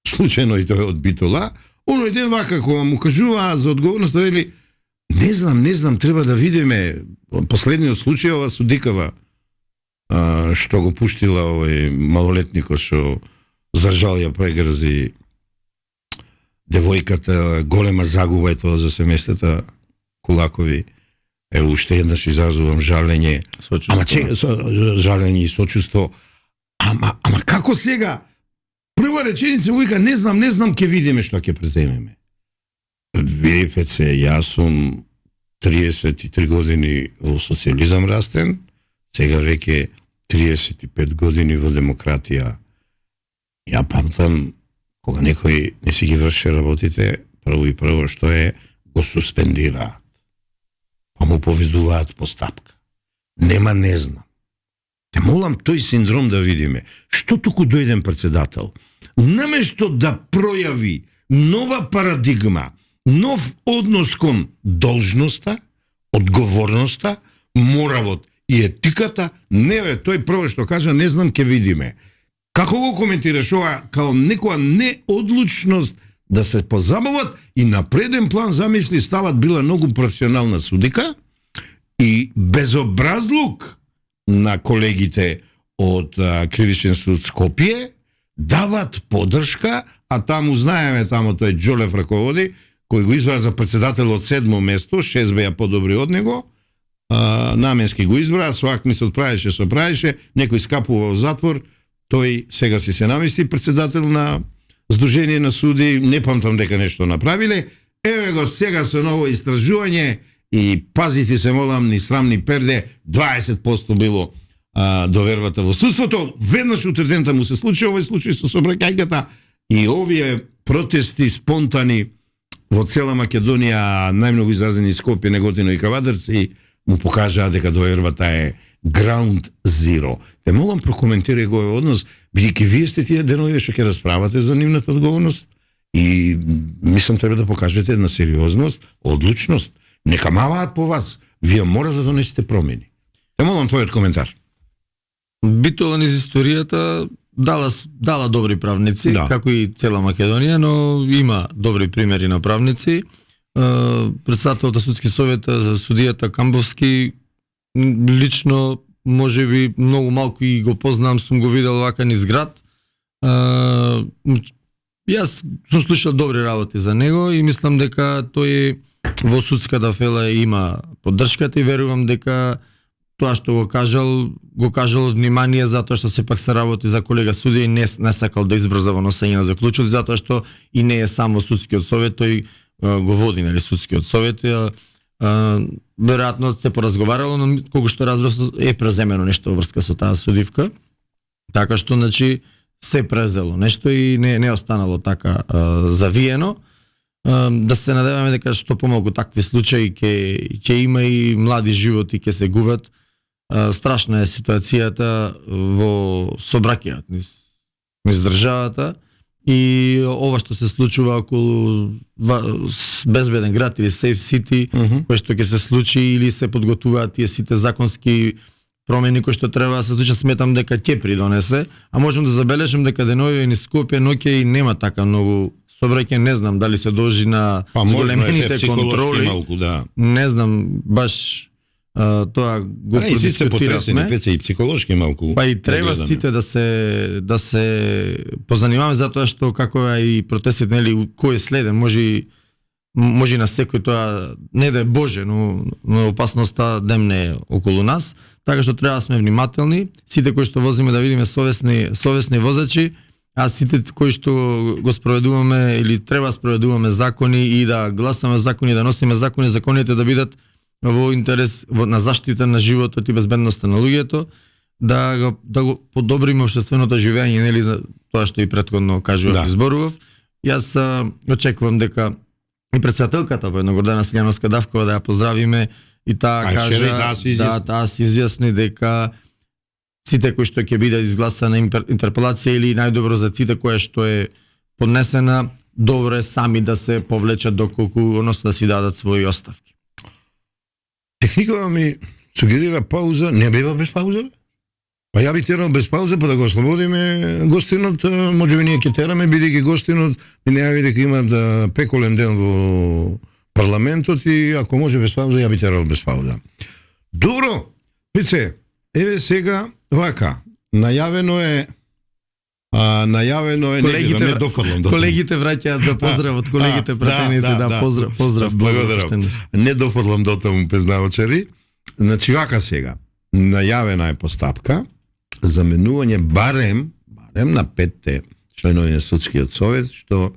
случајно и тој од Битола, оној ден вака кога му кажуваа за одговорноста, вели, не знам, треба да видиме последниот случај ова судикава што го пуштила овој малолетникот што за жал ја прегрзи девојката, голема загуба е тоа за семејствата Кулакови. Уште еднаш изразувам жалење. Жалење и сочувство. Ама како сега? Прва реченица вика, не знам, ќе видиме што ќе преземеме. Видите се, јас сум 33 години во социјализам растен, сега веќе 35 години во демократија. Ја памтам кога некој не си ги врши работите, прво што е, го суспендираат. Па му поведуваат постапка. Нема не знам. Те молам тој синдром да видиме. Што туку дојден председател? Наместо да пројави нова парадигма, нов однос кон должноста, одговорноста, моралот и етиката, не бе, тој прво што кажа, не знам, ќе видиме. Како го коментираш ова као некоја неодлучност да се позабават и на преден план замисли стават била многу професионална судика и безобразлук на колегите од Кривичен суд Скопје дават подршка, а таму знаеме, таму тој Џолев раководи, кој го избра за председател од 7-мо место, 6 беа подобри од него, наменски го избра, свак ми се отправише, некој скапува во затвор, тој сега си се намести председател на Сдружение на суди, не памтам дека нешто направиле, еве го сега со ново истражување и пазите се молам, ни срам ни перде, 20% било довербата во судството, веднаш утредента му се случи овој случај со собраќајката и овие протести спонтани во цела Македонија, најмногу изразени Скопје, Неготино и Кавадарци, му покажаа дека довербата е ground zero. Те молам прокоментирај го овој однос, бидејќи вие сте тие денови што ќе расправате за нивната одговорност и мислам треба да покажете една сериозност, одлучност. Не камаваат по вас, вие мора да донесете промени. Те молам твојот коментар. Битола низ историјата дала добри правници, како и цела Македонија, но има добри примери на правници. Председателот на Судски совет за судијата Камбовски лично можеби многу малку и го познам, сум го видел вака низ град. Јас сум слушал добри работи за него и мислам дека тој во судската фела има поддршката и верувам дека тоа што го кажал од внимание затоа што сепак се работи за колега судија и не сакал да избрза во носење на заклучоци, затоа што и не е само судскиот совет, тој го води, нели, судскиот совет. Веројатно се поразговарало, но колку што разбрав е преземено нешто во врска со таа судивка. Така што, значи, се презело нешто и не останало така завиено. Да се надеваме дека што помалку такви случаи ќе има и млади животи ќе се губат. Страшна е ситуацијата во сообраќајот низ државата и ова што се случува околу безбеден град или Safe City, кој што ќе се случи или се подготвуваат тие сите законски промени кои што треба да се случат, сметам дека ќе придонесе, а можам да забележам дека денови низ Скопје ноќе и нема така многу сообраќај, не знам дали се должи на зголемените контроли. Малку, да. Не знам баш тоа го продискутиравме. Пеце и психолошки малку. Па и треба сите да се позанимаваме затоа што како е и протестите, нели, кој е следен, може на секој тоа не да е Боже, но опасноста демне околу нас, така што треба да сме внимателни, сите кои што возиме да видиме совесни возачи, а сите кои што го спроведуваме или треба да спроведуваме закони и да гласаме закони, да носиме закони, законите да бидат во интерес на заштита на животот и безбедноста на луѓето, да го подобриме општественото живење, нели, тоа што и претходно кажував и зборував. Јас очекувам дека и претседателката во Гордана Силјановска Давкова, да ја поздравиме, и таа кажа, таа се изјасни дека сите кои што ќе биде изгласана интерпелација или најдобро за сите која што е поднесена, добро е сами да се повлечат доколку, односно да си дадат своји оставки. Техникава ми сугерира пауза, не бива без пауза? Па ја би терал без пауза, па да го ослободиме гостинот, може би ние ќе тераме, бидејќи гостинот ми не јави дека има пеколен ден во парламентот и ако може без пауза, ја би терал без пауза. Добро, видите, еве сега вака, најавено е колегите враќаат за поздрав од колегите пратеници, поздрав. Благодарам. Не дофрлам дотаму пезнаочари. Значи вака сега, најавена е постапка за менување барем на 5 членови на судскиот совет, што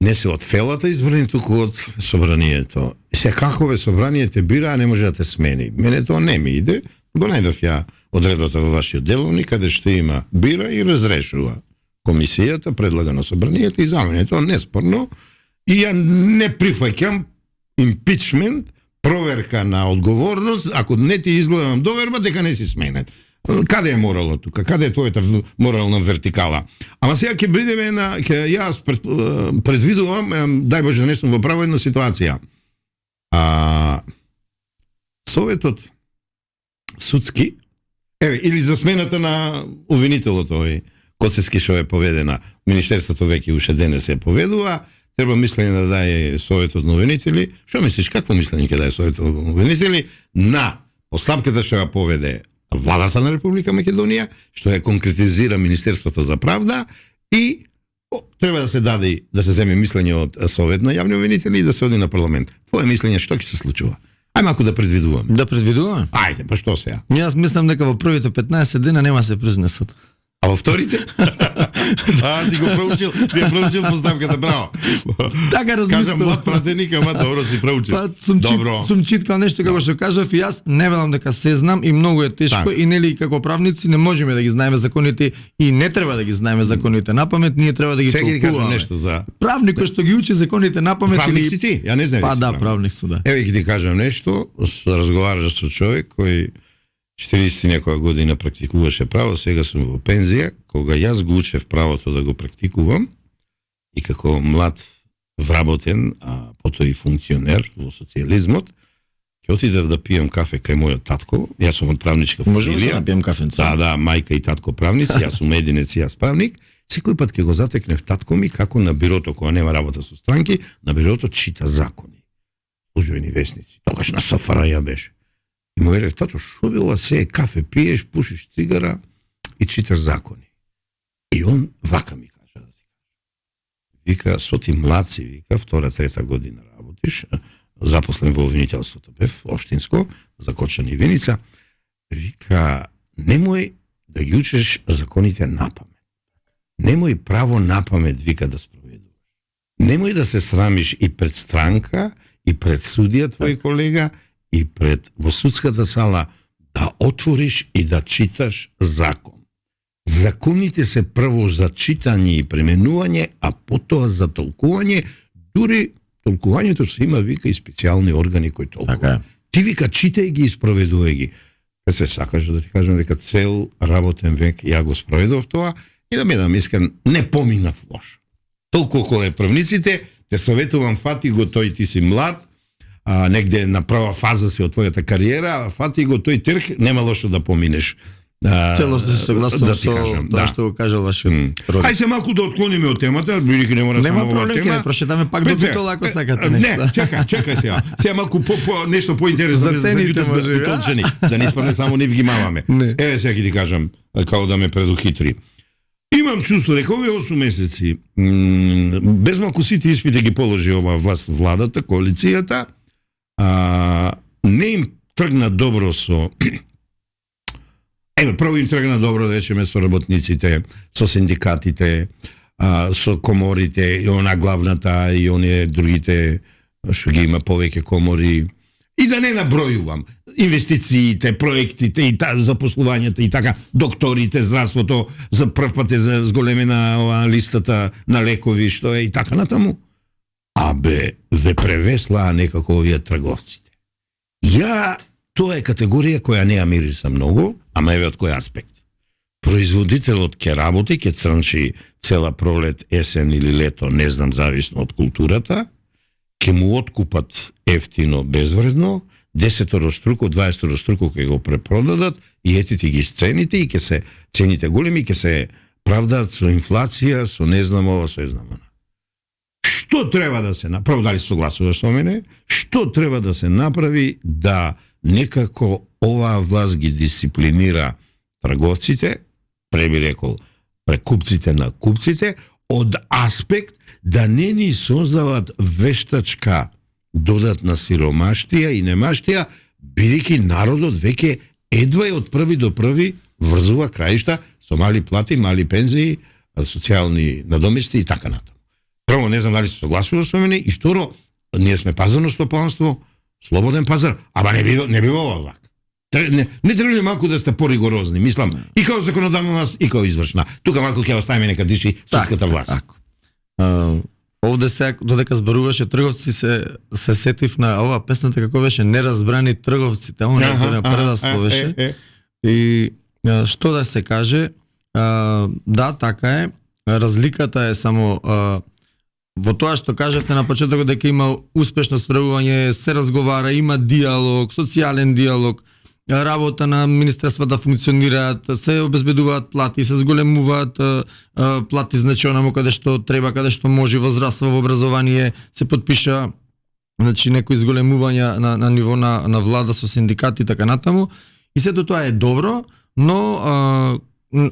не се од фелата избрани, туку од собранието. Се како собрание те бира, а не може да те смени. Мене тоа не ми иде. Го најдов ја одредбата во вашиот деловник, каде што има бира и разрешува. Комисијата предлага на собранието и замене. Тоа неспорно. И ја не прифаќам импичмент, проверка на одговорност, ако не ти изгледам доверба, дека не си сменет. Каде е морално тука? Каде е твојата морална вертикала? Ама сега ќе бидеме јас предвидувам, дај Боже, не сум во право една ситуација. Советот судски, или за смената на обвинителот овој Косевски што е поведена, Министерството веќе уште денес се поведува, треба мислење да даде Советот на обвинители. Што мислиш, какво мислење ќе даде Советот на обвинители на постапката што ја поведе владата на Република Македонија, што ја конкретизира Министерството за правда и треба да се даде, да се земе мислење од Совет на јавни обвинители и да се оди на парламент. Твое мислење што ќе се случува? Ај малку да предвидуваме. Да предвидуваме? Ајде, па што сега? Јас мислам дека во првите 15 дена нема се произнесат. А во вторите? Си го проучил поставката, браво. Така размислувам. Кажам млад пратеник, ама добро си проучил. Па сум читкал нешто како што кажав и јас не велам дека се знам и многу е тешко и нели како правници не можеме да ги знаеме законите и не треба да ги знаеме законите напамет, ние треба да ги толкуваме. Сега кажам нешто за правникот што ги учи законите напамет или правник си ти? Ја не знам. Па да, правник су, да. Еве ќе ти кажам нешто, разговараш со човек кој 40 некоја година практикуваше право, сега сум во пензија, кога јас го учев правото да го практикувам и како млад вработен, а потоа и функционер во социјализмот, ќе отидев да пијам кафе кај мојот татко, јас сум од правничка фамилија. Можеме да пијам кафенца. Да, мајка и татко правници, јас сум единец и јас правник. Секој пат ќе го затекнев татко ми како на бирото, кога нема работа со странки, на бирото чита закони. Службени весници. Тогаш на СФРЈ беше. И му велев, тато, шо бе ова се, кафе пиеш, пушиш цигара и читаш закони. И он вака ми кажа да ти кажа. Вика, со ти млад си, вика, 2-3 година работиш, запослен во обвинителството бев, општинско, за Кочани и Виница. Вика, немој да ги учиш законите напамет. Немој право напамет, вика, да спроведуваш. Немој да се срамиш и пред странка, и пред судија твој колега, и пред во судската сала да отвориш и да читаш закон. Законите се прво за читање и пременување, а потоа за толкување, дури толкувањето се има вика и специјални органи кои толкуваат. Така е. Ти вика читај ги и спроведувај ги. Ке се сакаш да ти кажам дека цел работен век ја го спроведов тоа и да бидам искрен, не поминав лошо. Толку околу правниците, те советувам, фати го тој, ти си млад, негде на прва фаза си од твојата кариера, фати го тој трг, нема лошо да поминеш. Целосно се согласувам да ти со кажам, тоа да. што го кажал вашиот родител. Ај се малку да отклониме од темата, бидејќи не мора Нема само ова проблем, тема. ќе прошетаме пак до Битол ако сакате Не, нешто. чекај сега. Сега малку нешто поинтересно За цените јутот може би, битолчани, да не испадне само не ги маваме. Не. Еве сега ќе ти кажам, како да ме предухитри. Имам чувство дека овие 8 месеци без малку сите испити ги положи ова власт, владата, коалицијата, не им тргна добро со прво им тргна добро, да речеме, со работниците, со синдикатите, со коморите, и она главната, и оние другите, што ги има повеќе комори. И да не набројувам. Инвестициите, проектите, и запослувањето, и така, докторите, здравството, за прв пат е зголемена листата на лекови, што е, и така натаму. Ве превеслаа некако овие трговците. Тоа е категорија која не ја мирисам многу, ама еве од кој аспект. Производителот ќе работи, ќе црнчи цела пролет, есен или лето, не знам, зависно од културата, ќе му откупат ефтино, безвредно, 10-струко, 20-струко ќе го препродадат и етите ги цените и ќе се цените големи, ќе се правдаат со инфлација, со не знам ова, со не знам она. Што треба да се направи, дали согласуваш со мене, што треба да се направи да некако оваа власт ги дисциплинира трговците, преби рекол, прекупците на купците, од аспект да не ни создават вештачка додатна сиромаштија и немаштија, бидејќи народот веќе едва и од први до први врзува краишта со мали плати, мали пензии, социјални надомести и така натаму. Прво, не знам дали се согласува со мене, и второ, ние сме пазарно стопанство, слободен пазар, ама не бива овак. Не треба ли малку да сте поригорозни, мислам, и као законодавна власт, и као извршна. Тука малку ќе оставиме нека диши судската власт. Овде се, додека зборуваше трговци, се сетив на ова песната, како беше неразбрани трговците, она се на предавство беше. И што да се каже, да, така е, разликата е само во тоа што кажавте на почетокот дека има успешно справување, се разговара, има диалог, социјален диалог, работа на министерствата функционираат, се обезбедуваат плати, се зголемуваат плати, значи онаму каде што треба, каде што може, во здравство, во образование, се подпиша значи некои зголемувања на ниво на влада со синдикати и така натаму. И сето тоа е добро, но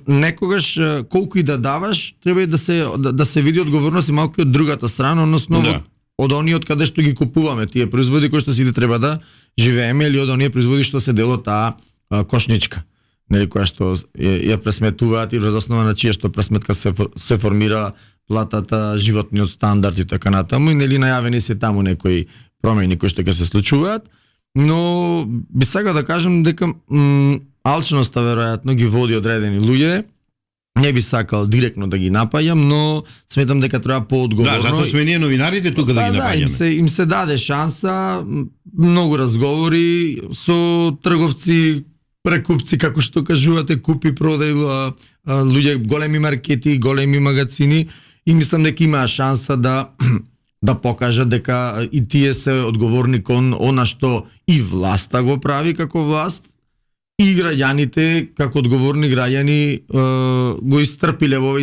некогаш колку и да даваш, треба и да се види одговорност и малку од другата страна, односно од оние од каде што ги купуваме тие производи кои што сите треба да живееме, или од оние производи што се дел од таа кошничка, нели, која што ја пресметуваат и врз основа на чија што пресметка се формира платата, животниот стандард и така натаму, и нели најавени се таму некои промени кои што ќе се случуваат, но би сакал да кажам дека алчноста веројатно ги води одредени луѓе. Не би сакал директно да ги напаѓам, но сметам дека треба поодговорно. Да, затоа сме ние новинарите тука да ги напаѓаме. Им се даде шанса, многу разговори со трговци, прекупци, како што кажувате, купи, продај, луѓе, големи маркети, големи магазини, и мислам дека имаа шанса да покажат дека и тие се одговорни кон она што и власта го прави како власт, и граѓаните, како одговорни граѓани, го истрпиле во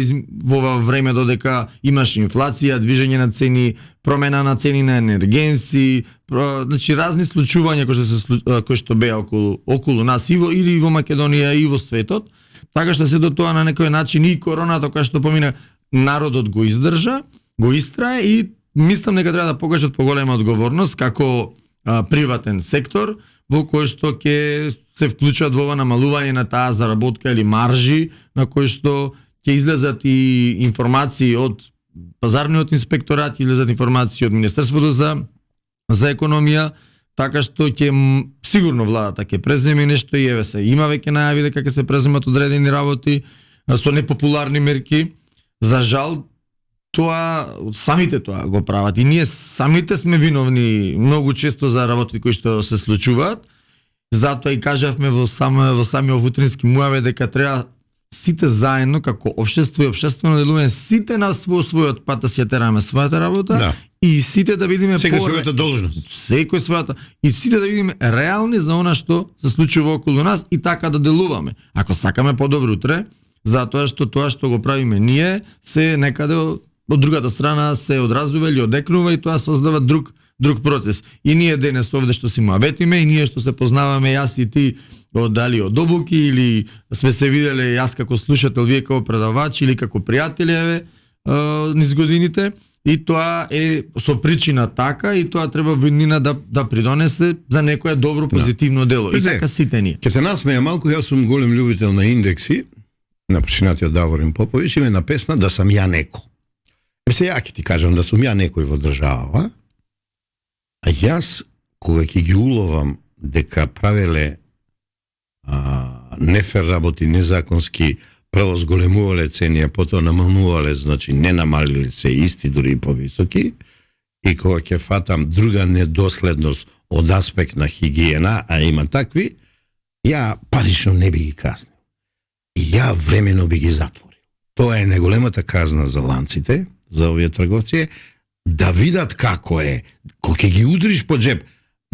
ова време додека имаш инфлација, движење на цени, промена на цени на енергенси, значи разни случувања кои што беа околу нас или во Македонија и во светот. Така што се до тоа на некој начин и короната која што помина, народот го издржа, го истрае, и мислам дека треба да покажат поголема одговорност како приватен сектор, во кој што ќе се вклучат во ова намалување на таа заработка или маржи, на кој што ќе излезат и информации од пазарниот инспекторат, излезат информации од Министерството за економија, така што ќе сигурно владата ќе преземе нешто и еве се има веќе најави дека ќе се преземат одредени работи со непопуларни мерки. За жал тоа самите тоа го прават и ние самите сме виновни многу често за работи кои што се случуваат. Затоа и кажавме во самиот утрински муаве дека треба сите заедно како општество и општествено делување, сите на својот пат да си ја тераме својата работа, Да. и сите да видиме Секој својата должност. секој својата, и сите да видиме реални за она што се случува околу нас и така да делуваме. Ако сакаме подобро утре, затоа што тоа што го правиме ние се некаде од другата страна се одразува или одекнува и тоа создава друг процес. И ние денес овде што си муабетиме и ние што се познаваме јас и ти дали од обуки или сме се виделе јас како слушател, вие како предавач или како пријатели низ годините, и тоа е со причина така и тоа треба виднина да придонесе за некое добро позитивно дело. И така сите ние. Ке те насмеја малку, јас сум голем љубител на индекси, на починатиот Даворин Поповиќ, има една песна да сам ја неко. Се ја ќе ти кажам да сум ја некој во држава, а јас кога ќе ги уловам дека правеле нефер работи, незаконски, прво зголемувале цени, а потоа намалнувале, значи не намалиле се исти, дури и повисоки, и кога ќе фатам друга недоследност од аспект на хигиена, а има такви, ја парично не би ги казнил. И ја времено би ги затворил. Тоа е најголемата казна за ланците, за овие трговци, да видат како е, кога ќе ги удриш по джеб.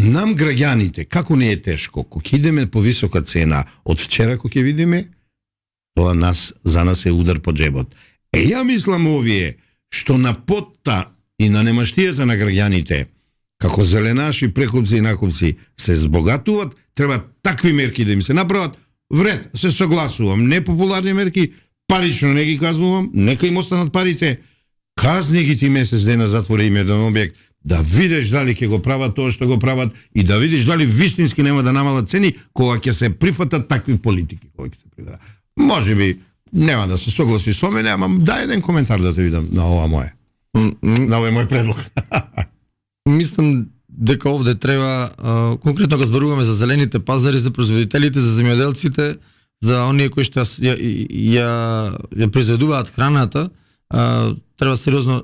Нам граѓаните, како не е тешко, кога идеме по висока цена од вчера, кога ќе видиме, тоа за нас е удар по джебот. Ја мислам овие, што на потта и на немаштијата на граѓаните, како зеленаши, прекупци и накупци се збогатуваат, треба такви мерки да им се направат. Вред, се согласувам, непопуларни мерки, парично не ги казнувам, нека им останат парите, казни ги ти месец дена затвори им еден објект, да видиш дали ќе го прават тоа што го прават и да видиш дали вистински нема да намалат цени кога ќе се прифатат такви политики, кога ќе се прифатат. Може би нема да се согласи со мене, ама дај еден коментар да те видам на ова моје. На овој мој предлог. Мислам дека овде треба конкретно го зборуваме за зелените пазари, за производителите, за земјоделците, за оние кои што ја произведуваат храната, треба сериозно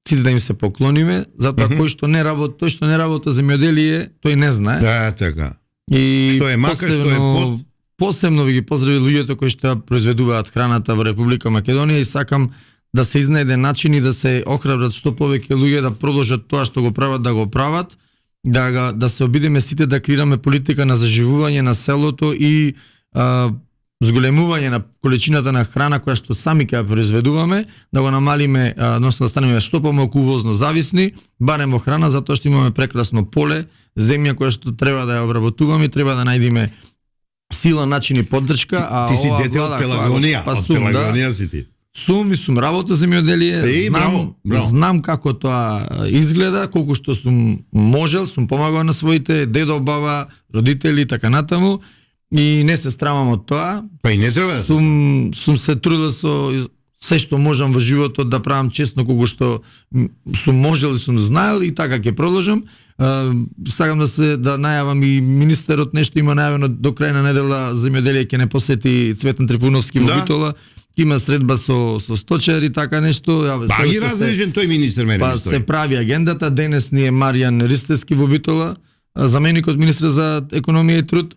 сите да им се поклониме, затоа кој што не работи, тој што не работи земјоделие, тој не знае. Да, така. И што е мака, што е под. Посебно ви ги поздрави луѓето кои што произведуваат храната во Република Македонија и сакам да се изнајде начин и да се охрабрат што повеќе луѓе да продолжат тоа што го прават, да го прават, да се обидеме сите да креираме политика на заживување на селото и зголемување на количината на храна која што сами ќе ја произведуваме, да го намалиме, односно да станеме што помалку увозно зависни, барем во храна, затоа што имаме прекрасно поле, земја која што треба да ја обработуваме, треба да најдеме сила, начин и поддршка, а ти си ова дете од влада Пелагонија, од Пелагонија си ти. Сум работа земјоделие, знам како тоа изгледа, колку што сум можел, сум помагал на своите дедо, баба, родители, така натаму, и не се страмам од тоа. Па и не треба да сум се трудел со се што можам во животот да правам честно колку што сум можел и сум знаел и така ќе продолжам. Сакам да најавам и министерот нешто има најавено до крај на недела земјоделие ќе не посети Цветан Трипуновски во Битола. Има средба со сточари, така нешто. Па ги разрежен тој министер мене. Па се прави агендата. Денес ни е Маријан Ристевски во Битола, заменикот министер за економија и труд.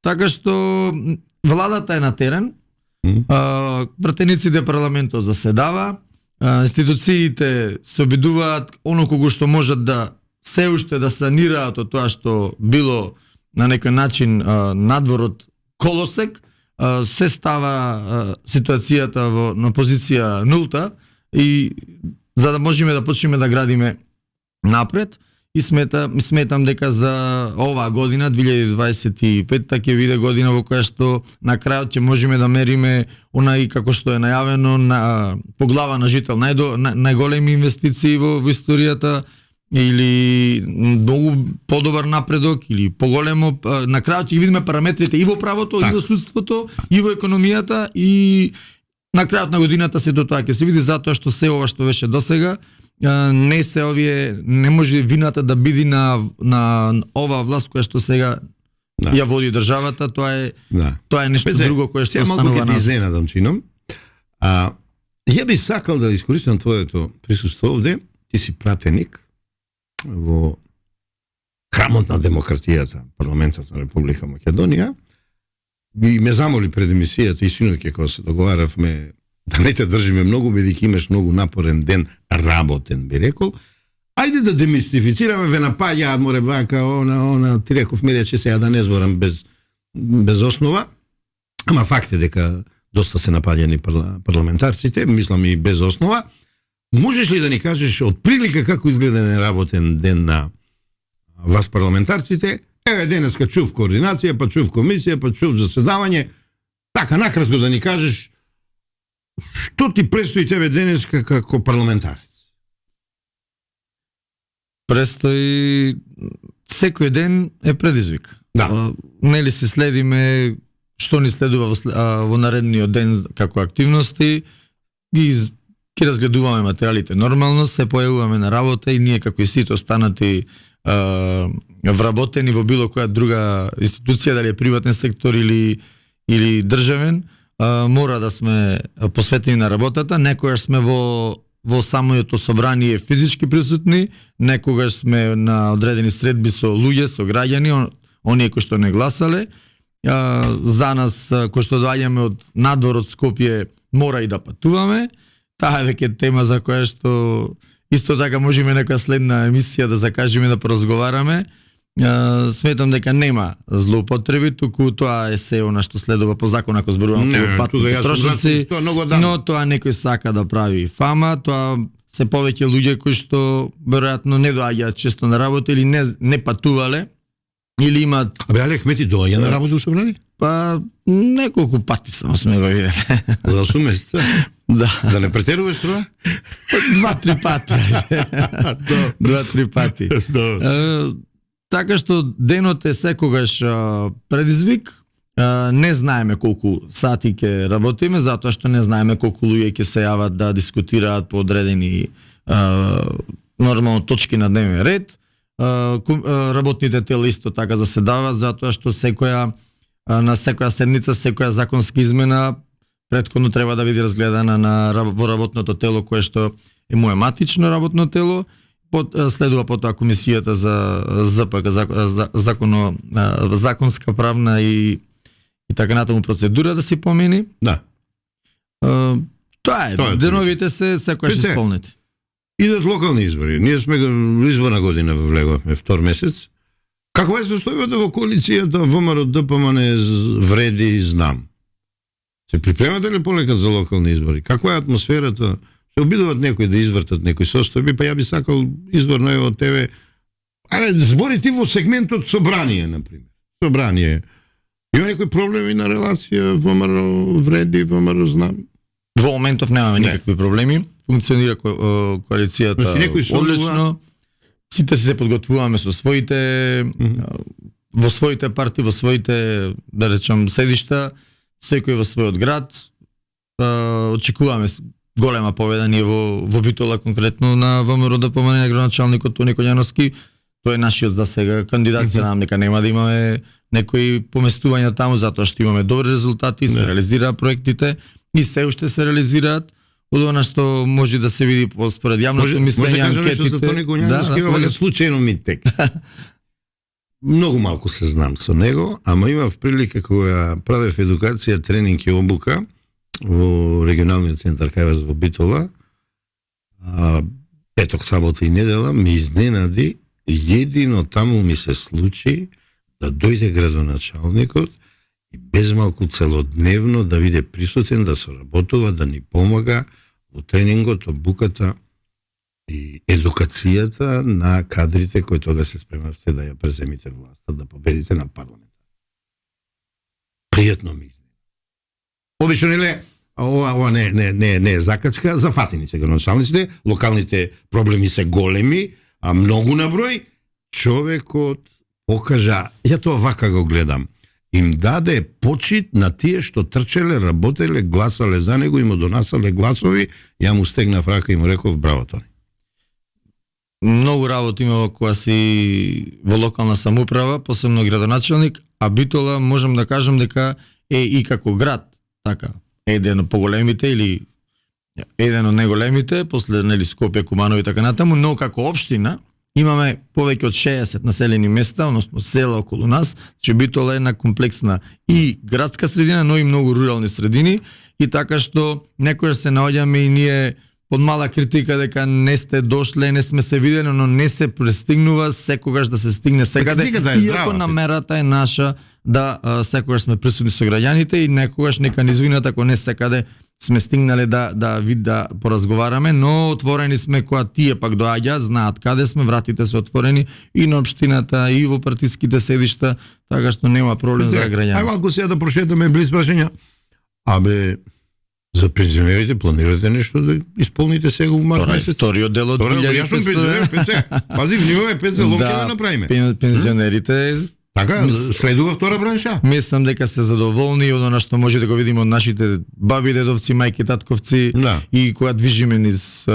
Така што владата е на терен, пратениците парламентот заседава, институциите се обидуваат оно кога што можат да се уште да санираат од тоа што било на некој начин надвор од колосек, се става ситуацијата на позиција нулта и за да можеме да почнеме да градиме напред. И сметам дека за оваа година 2025 ќе биде година во која што на крајот ќе можеме да мериме онај како што е најавено по глава на жител најголеми инвестиции во историјата или многу подобар напредок или поголемо. На крајот ќе видиме параметрите и во правото, и во судството, и во економијата и На крајот на годината сето тоа ќе се види, затоа што се ова што беше досега не се овие, не може вината да биде на оваа власт која што сега ја води државата, тоа е нешто друго кое што станува. Малку ќе ти изненадам чином. Ја би сакал да искористам твоето присуство овде. Ти си пратеник во храмот на демократијата, парламентот на Република Македонија. И ме замоли пред емисијата и синоќа кога се договаравме да не те држиме многу, бидејќи имаш многу напорен ден, работен, би рекол. Ајде да демистифицираме, ве напаѓаат море вака, она, ти реков ми рече сега да не зборам без основа. Ама факт е дека доста се напаѓани парламентарците, мислам и без основа. Можеш ли да ни кажеш од прилика како изгледа неработен ден на вас парламентарците? Еве денеска чув координација, па чув комисија, па чув заседавање. Така накратко да ни кажеш што ти предстои тебе денеска како парламентарец? Престои секој ден е предизвик. Да. Нели се следиме што ни следува во наредниот ден како активности, ќе разгледуваме материјалите нормално, се појавуваме на работа и ние како и сите останати вработени во било која друга институција, дали е приватен сектор или државен, мора да сме посветени на работата. Некогаш сме во самото собрание физички присутни, некогаш сме на одредени средби со луѓе, со граѓани, оние кои што не гласале. За нас кои што доаѓаме од надвор од Скопје мора и да патуваме. Таа е веќе тема за која што исто така можеме некоја следна емисија да закажеме да поразговараме. Сметам дека нема злоупотреби, туку тоа е се она што следува по закон ако зборуваме по патни трошници, но тоа некој сака да прави фама, тоа се повеќе луѓе кои што веројатно не доаѓаат често на работа или не патувале или имаат. Але Ахмети доаѓа на работа во собрание? Па неколку пати само сме го виделе. За 8 месеца? Да не претеруваш тоа? 2-3 пати. 2-3 пати. Така што денот е секогаш предизвик. Не знаеме колку сати ќе работиме, затоа што не знаеме колку луѓе ќе се јават да дискутираат по одредени нормално точки на дневен ред. Работните тела исто така заседаваат, затоа што на секоја седница, секоја законска измена претходно треба да биде разгледана во работното тело кое што е мое матично работно тело. Следува потоа комисијата за ЗПК, законска правна и така натаму процедура да се помени. Да. Тоа е. Деновите се секојаш исполнети. Идат локални избори. Ние сме изборна година влеговме втор месец. Каква е состојбата во коалицијата ВМРО ДПМН вреди знам? Се припремате ли полека за локални избори? Каква е атмосферата? Се обидуваат некои да извртат некои состојби, па ја би сакал изворно е од тебе. Збори ти во сегментот собрание, например. Собрание. Има некои проблеми на релација ВМРО вреди, ВМРО знам? Во моментов немаме никакви проблеми. Функционира коалицијата одлично. Сите се подготвуваме со своите во своите партии, во своите, да речам, седишта, секој во својот град. Очекуваме голема победа ние во Битола, конкретно на ВМРО ДПМН на градоначалникот Тони Коњановски. Тој е нашиот за сега кандидат, се надам дека нема да имаме некои поместувања таму, затоа што имаме добри резултати, се реализираат проектите и се уште се реализираат. Од она што може да се види според јавното мислење, анкетите. Може да кажа за Тони Коњановски, ова случајно ми тек. Многу малку се знам со него, ама имав прилика кога правев едукација, тренинг и обука во регионалниот центар кај вас во Битола, петок, сабота и недела, ми изненади, едино таму ми се случи да дојде градоначалникот и без малку целодневно да биде присутен, да соработува, да ни помага во тренингот, обуката и едукацијата на кадрите кои тога се спремавте да ја преземите власта, да победите на парламент. Пријатно ми изненади. Обично неле, ова не е закачка, зафатени се градоначалниците, локалните проблеми се големи, а многу на број. Човекот покажа, ја тоа вака го гледам, им даде почит на тие што трчеле, работеле, гласале за него и му донасале гласови, ја му стегнав рака и му реков браво, Тони. Многу работа има која си во локална самоуправа, посебно градоначелник, а Битола можам да кажам дека е и како град, така, еден од поголемите или еден од најголемите, после нели Скопје, Куманово и така натаму, но како општина имаме повеќе од 60 населени места, односно села околу нас, че Битола е една комплексна и градска средина, но и многу рурални средини, и така што некојаш се наоѓаме и ние под мала критика дека не сте дошле, не сме се видели, но не се пристигнува секогаш да се стигне секаде, иако намерата е наша да секогаш сме присутни со граѓаните и некогаш нека ни извинат ако не секаде сме стигнале да поразговараме, но отворени сме кога тие пак доаѓаат, знаат каде сме, вратите се отворени и на општината и во партиските седишта, така што нема проблем за граѓаните. Ајде малку сега да прошетаме близ прашања. Абе, за пензионерите планирате нешто да исполните сега во март месец? Вториот дел од 2000. Јас сум пензионер, Пеце. Пази, внимавај, Пеце, ломке да направиме. Пензионерите така, следува втора бранша. Мислам дека се задоволни од она што може да го видиме од нашите баби, дедовци, мајки, татковци и кога движиме низ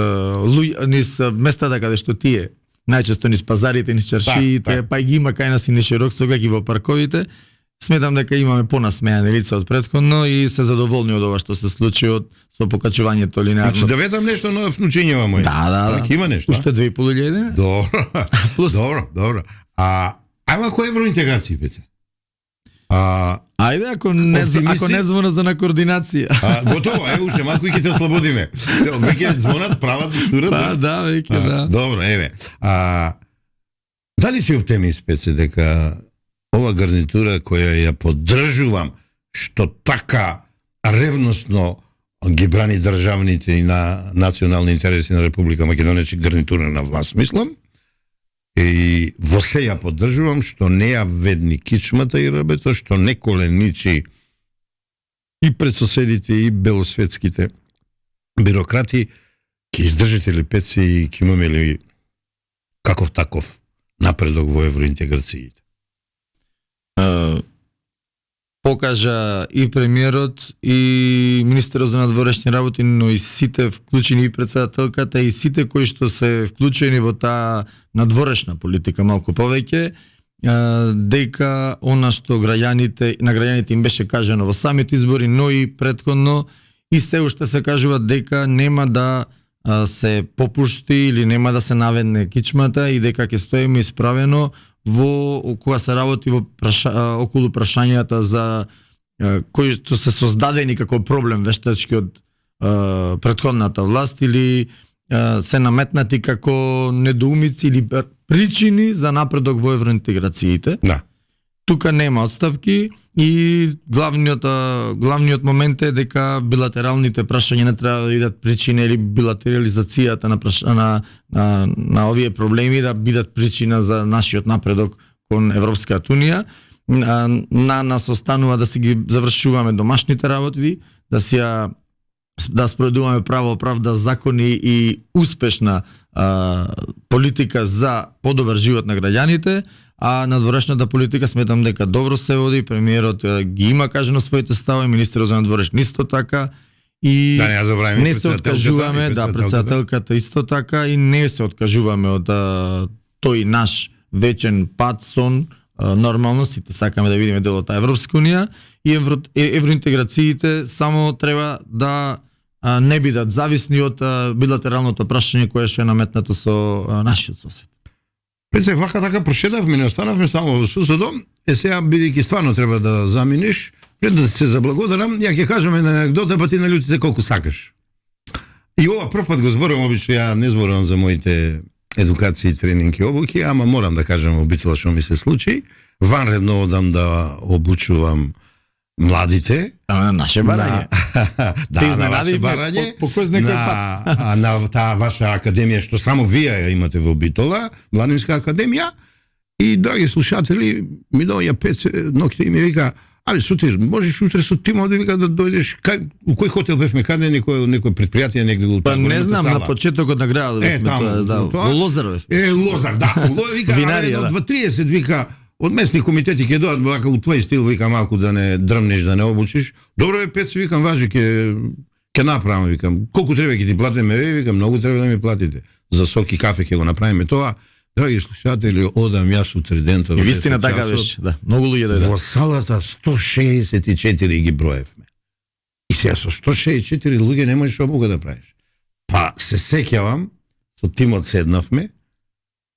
местата каде што тие, најчесто низ пазарите, низ чаршиите, па ги има кај нас и низ Широксток и во парковите. Сметам дека имаме понасмеани лица од претходно и се задоволни од ова што се случи со покачувањето линеарно. Значи да ветам нешто на внучињава мој. Да. Има нешто. Уште 2.500. Добро. Ајма кој евроинтеграција, Пеце? Ајде, ако не звона за на координација. Готово, уште малку и ќе те ослободиме. Веќе звонат, прават штурат. Да, веќе да. Добро, еве. Дали си оптимист, Пеце, дека ова гарнитура која ја поддржувам, што така ревносно ги брани државните и на национални интереси на Република Македонија, че гарнитура на власт, мислам, и во се ја поддржувам, што не ја ведни кичмата и рабето, што не коленичи и пред соседите и белосветските бюрократи, ќе издржите ли, Пеци, и ќе имаме ли каков таков напредок во евроинтеграциите? Покажа и премиерот и министерот за надворешни работи, но и сите вклучени и председателката и сите кои што се вклучени во таа надворешна политика малку повеќе, дека она што на граѓаните им беше кажано во самите избори, но и претходно и се уште се кажува дека нема да се попушти или нема да се наведне кичмата и дека ќе стоиме исправено кога се работи околу прашањата за кои што се создадени како проблем вештачки од претходната власт или се наметнати како недоумици или причини за напредок во евроинтеграциите. Да. Тука нема отстапки и главниот момент е дека билатералните прашања не треба да бидат причина или билатерализацијата на овие проблеми да бидат причина за нашиот напредок кон Европската унија. На нас останува да си ги завршуваме домашните работи, да спроведуваме право, правда, закони и успешна политика за подобар живот на граѓаните, а надворешната политика сметам дека добро се води, премиерот ги има кажано своите стави, министерот за надворешни исто така и не се откажуваме, председателката исто така и не се откажуваме од тој наш вечен пат, сон, нормално сите сакаме да видиме дел од таа Европска унија и евроинтеграциите само треба да не бидат зависни од билатералното прашање кое што е наметнато со нашиот сосед. Пеце, вака така прошедавме, не останавме само во суседом, сега бидејќи стварно треба да заминеш, пред да се заблагодарам, ја ќе кажам една анекдота, па ти налютите колку сакаш. И ова прв пат го зборувам, обично ја не зборувам за моите едукации, тренинги, обуки, ама морам да кажам обитува што ми се случи. Ванредно одам да обучувам младите. На наше барање. На ваше барање. На таа ваша академија, што само вие имате во Битола, Младинска академија. И, драги слушатели, ми доаѓа Пеце ноќта и ми вика, абе, Сотир, можеш утре со тимот да вика да дојдеш, у кој хотел бевме, каде некој предпријатие негде го. Па не знам, на почетокот на градот бевме, во Лозар бевме. Лозар, да. Вика, 2:30 вика, од местни комитети ќе дојдат вака у твој стил, вика малку да не дрмнеш, да не обучиш. Добро е, Пец, викам, важи, ќе направиме, викам. Колку треба ќе ти платиме? Викам, многу треба да ми платите. За сок и кафе ќе го направиме тоа. Драги слушатели, одам јас утридента. И вистина така беше, да. Многу луѓе дојдат. Во салата 164 ги броевме. И сега со 164 луѓе не можеш обука да правиш. Па се сеќавам, со тимот седнавме,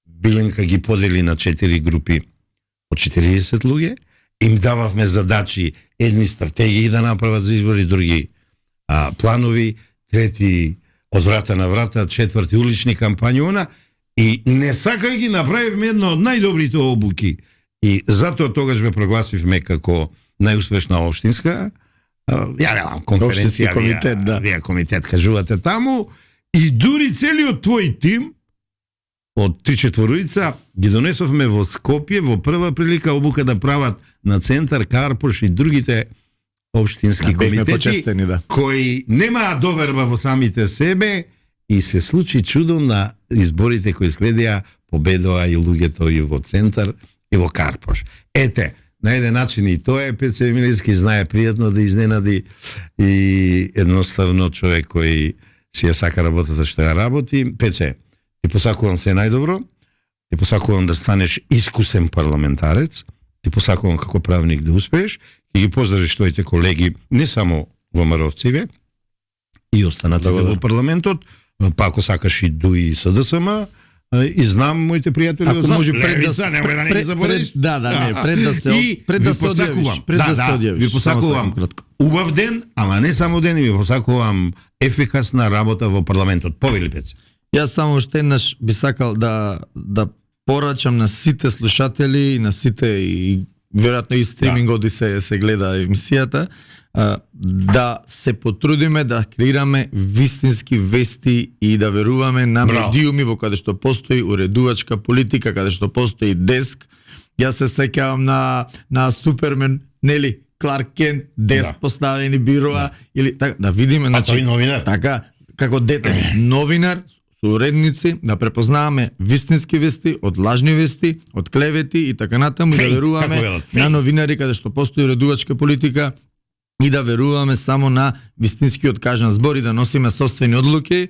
Биленка ги подели на 4 групи по 40 луѓе, им дававме задачи, едни стратегии да направат за избори, други планови, трети од врата на врата, четврти улични кампањи, и не сакај ги направивме една од најдобрите обуки. И затоа тогаш ве прогласивме како најуспешна општинска, ја немам конференција, комитет, да. Вие комитет кажувате таму, и дури целиот твој тим од 3-4 ги донесовме во Скопје во прва прилика обука да прават на Центар, Карпош и другите општински комитети, да. кои немаа доверба во самите себе, и се случи чудо на изборите кои следеа, победоа и луѓето и во Центар и во Карпош. Ете, на еден начин и тоа е Пец Емилиски, знае пријатно да изненади и едноставно човек кој си ја сака работата што ја работи. Пеце, ти посакувам се најдобро, ти посакувам да станеш искусен парламентарец, ти посакувам како правник да успееш, и ги поздравиш твоите колеги не само во Маровциве, и останатите во парламентот, па ако сакаш и ДУИ СДСМ, и знам моите пријатели, ако може пред да се одјавиш. Ви посакувам убав ден, ама не само ден, и ви посакувам ефикасна работа во парламентот. Повели, Пец. Јас само уште еднаш би сакал да порачам на сите слушатели, на сите и веројатно и стримингоди се гледа емисијата, да се потрудиме да креираме вистински вести и да веруваме на медиуми во каде што постои уредувачка политика, каде што постои деск. Јас се сеќавам на Супермен, нели, Кларк Кент, деск поставени бироа, или така да видиме, значи новинар. Така како дете новинар со уредници, да препознаваме вистински вести од лажни вести, од клевети и така натаму, и да веруваме на новинари каде што постои уредувачка политика, и да веруваме само на вистинскиот кажан збор и да носиме собствени одлуки.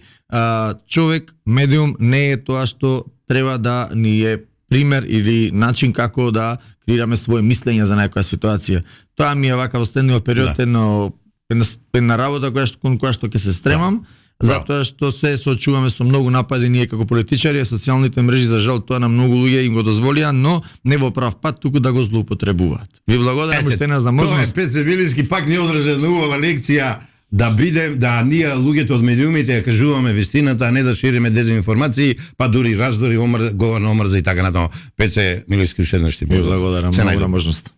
Човек, медиум не е тоа што треба да ни е пример или начин како да креираме своje мислење за некоја ситуација. Тоа ми е вака во следниот период една работа кон која што ќе се стремам, затоа што се соочуваме со многу напади ние како политичари, социјалните мрежи за жал тоа на многу луѓе им го дозволија, но не во прав пат, туку да го злоупотребуваат. Ви благодарам уште една за можност. Тоа е Пец Емилиски пак не одржа убава лекција да бидем, да ние луѓето од медиумите ја кажуваме вистината, а не да шириме дезинформации, па дури раздори, говор на омрза и така натаму. Пец Емилиски уште еднаш ти благодарам многу на можност.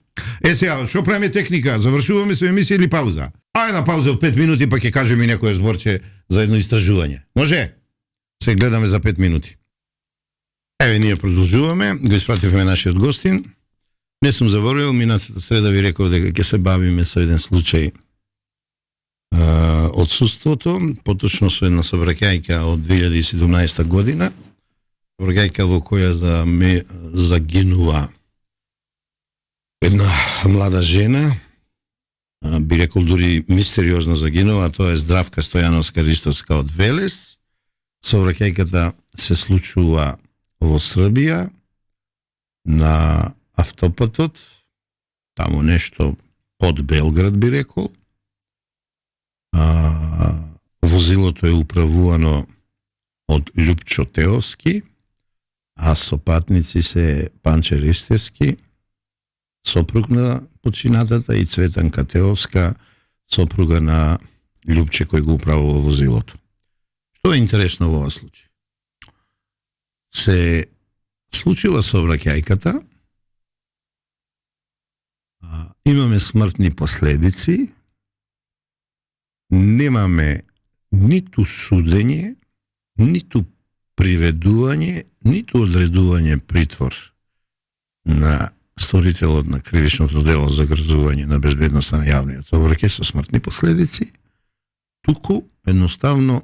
Сега, што правиме техника? Завршуваме со емисија или пауза? Ајде на пауза од 5 минути, па ќе кажеме некој зборче за едно истражување. Може? Се гледаме за 5 минути. Еве, ние продолжуваме, го испративме нашиот гостин. Не сум заборавил, минатата среда ви реков дека ќе се бавиме со еден случај одсуството, поточно со една собраќајка од 2017 година, собраќајка во која загинува една млада жена, би рекол дури мистериозно загинува, тоа е Здравка Стојановска Ристовска од Велес. Сообраќајката се случува во Србија, на автопатот, таму нешто под Белград би рекол. Возилото е управувано од Љупчо Теовски, а сопатници се Панче Ристевски, сопруг на починатата, и Цветанка Теовска, сопруга на Љупче кој го управува возилото. Што е интересно во овој случај? Се случила сообраќајката, имаме смртни последици, немаме ниту судење, ниту приведување, ниту одредување притвор на сторителот на кривичното дело за грзување на безбедноста на јавниот сообраќај со смртни последици, туку едноставно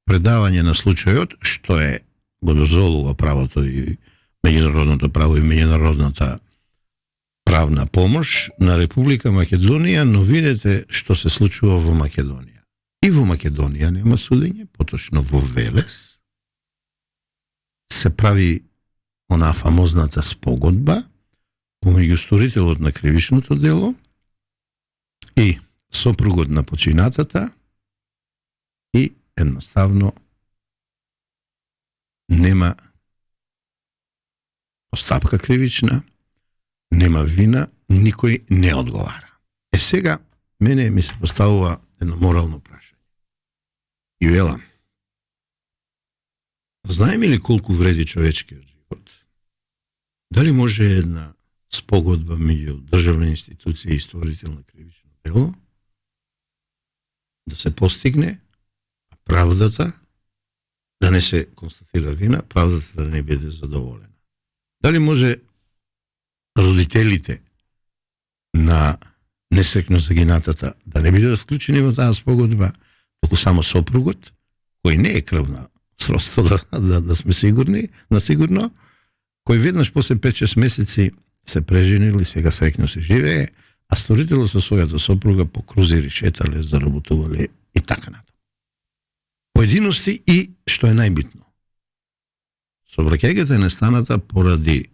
предавање на случајот, што е го дозволува правото и меѓународното право и меѓународната правна помош на Република Македонија, но видете што се случува во Македонија. И во Македонија нема судење, поточно во Велес се прави онаа фамозната спогодба помеѓу сторителот на кривичното дело и сопругот на починатата и едноставно нема постапка кривична, нема вина, никој не одговара. Сега, мене ми се поставува едно морално прашање. И велам, знаеме ли колку вреди човечкиот живот? Дали може една спогодба меѓу државна институција и сторител на кривично дело да се постигне, а правдата да не се констатира вина, правдата да не биде задоволена? Дали може родителите на несрекно загинатата да не бидат склучени во таа спогодба, току само сопругот, кој не е крвна сродство, да сме сигурни, на сигурно, кој веднаш после 5-6 месеци се преженил и сега срекно се живее, а сторителот со својата сопруга по крузери шетале, заработувале и така натаму. Поединости и, што е најбитно, сообраќајката е настаната поради,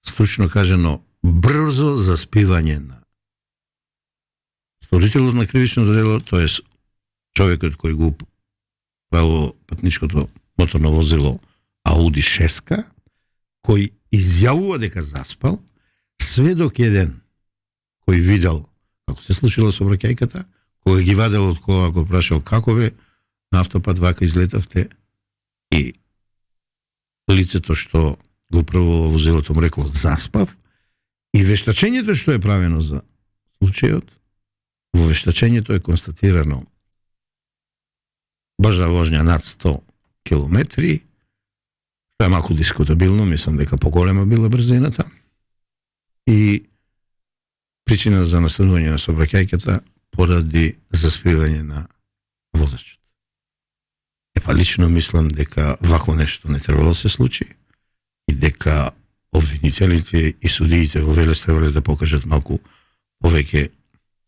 стручно кажано, брзо заспивање на сторителот на кривичното дело, тоест човекот кој го право патничкото моторно возило Ауди 6, кој изјавува дека заспал, сведок еден кој видел како се случила сообраќајката, кој ги вадел од кола, го прашал како бе, на автопат вака излетавте, и лицето што го управувало возилото му рекло заспав, и вештачењето што е правено за случајот, во вештачењето е констатирано брза вожња над 100 километри, што е малку дискутабилно, мислам дека поголема била брзината, и причина за настанување на сообраќајката поради заспивање на возачот. Епа лично мислам дека вакво нешто не требало да се случи и дека обвинителите и судиите во Велес требале да покажат малку повеќе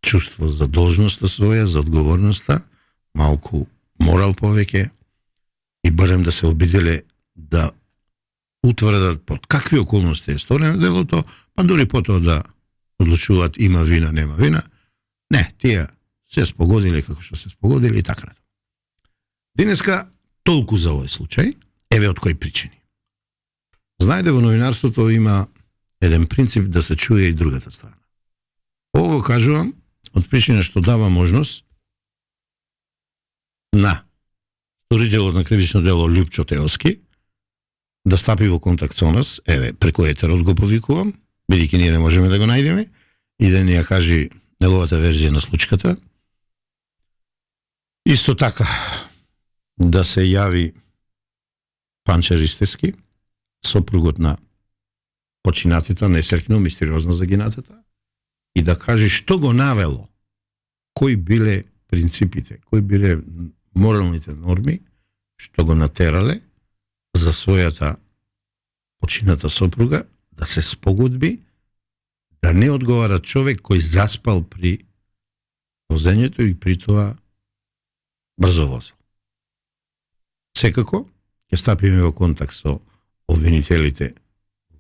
чувство за должноста своја, за одговорноста, малку морал повеќе и барем да се обиделе да утврдат под какви околности е сторено делото, па дури потоа да одлучуваат има вина, нема вина. Не, тие се спогодиле како што се спогодиле и така натаму. Денеска толку за овој случај, еве од кои причини. Знаете, во новинарството има еден принцип да се чуе и другата страна. Ово го кажувам од причина што дава можност на сторителот на кривично дело Љупчо Теоски да стапи во контакт со нас, еве, преку етерот го повикувам, бидејќи ние не можеме да го најдеме, и да ни ја кажи неговата верзија на случката. Исто така, да се јави Панче Ристевски, сопругот на починатата, несрекно, мистериозно загинатата, и да каже што го навело, кои биле принципите, кои биле моралните норми, што го натерале за својата почината сопруга да се спогодби, да не одговара човек кој заспал при возењето и при тоа брзо возил. Секако, ќе стапиме во контакт со обвинителите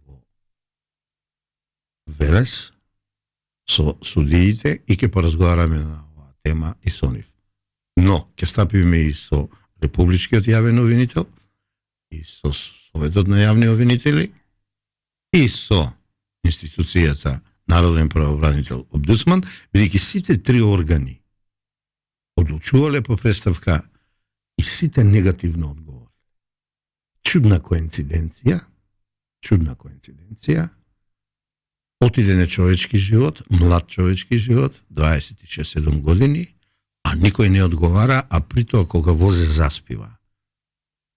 во Велес, со судиите и ќе поразговараме на оваа тема и со нив. Но, ќе стапиме и со Републичкиот јавен обвинител, и со Советот на јавни обвинители, и со институцијата Народен правобранител Омбудсман, бидејќи сите три органи одлучувале по представка и сите негативно одговориле. Чудна коинциденција, отиде на човечки живот, млад човечки живот, 26-7 години, а никој не одговара, а при тоа кога возе заспива.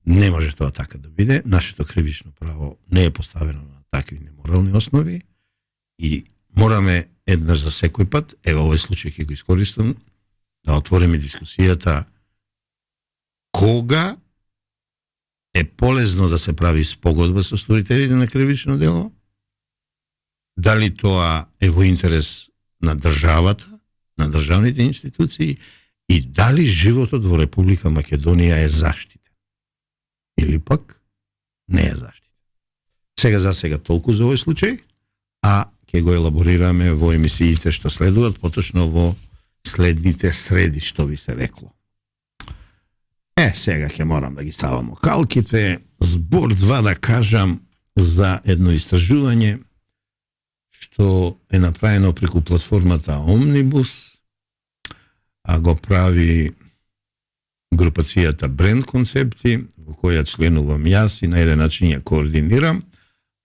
Не може тоа така да биде. Нашето кривично право не е поставено на такви неморални основи и мораме еднаш за секој пат, ево овој случај ќе го искористам, да отвориме дискусијата кога е полезно да се прави спогодба со сторителите на кривично дело, дали тоа е во интерес на државата, на државните институции и дали животот во Република Македонија е заштитен. Или пак не е заштитен. Сега толку за овој случај, а ќе го елаборираме во емисиите што следуваат, поточно во следните среди, што би се рекло. Сега ќе морам да ги ставам окалките. Збор 2 да кажам за едно истражување што е направено преку платформата Omnibus, а го прави групацијата Бренд концепти, во која членувам јас и на еден начин ја координирам.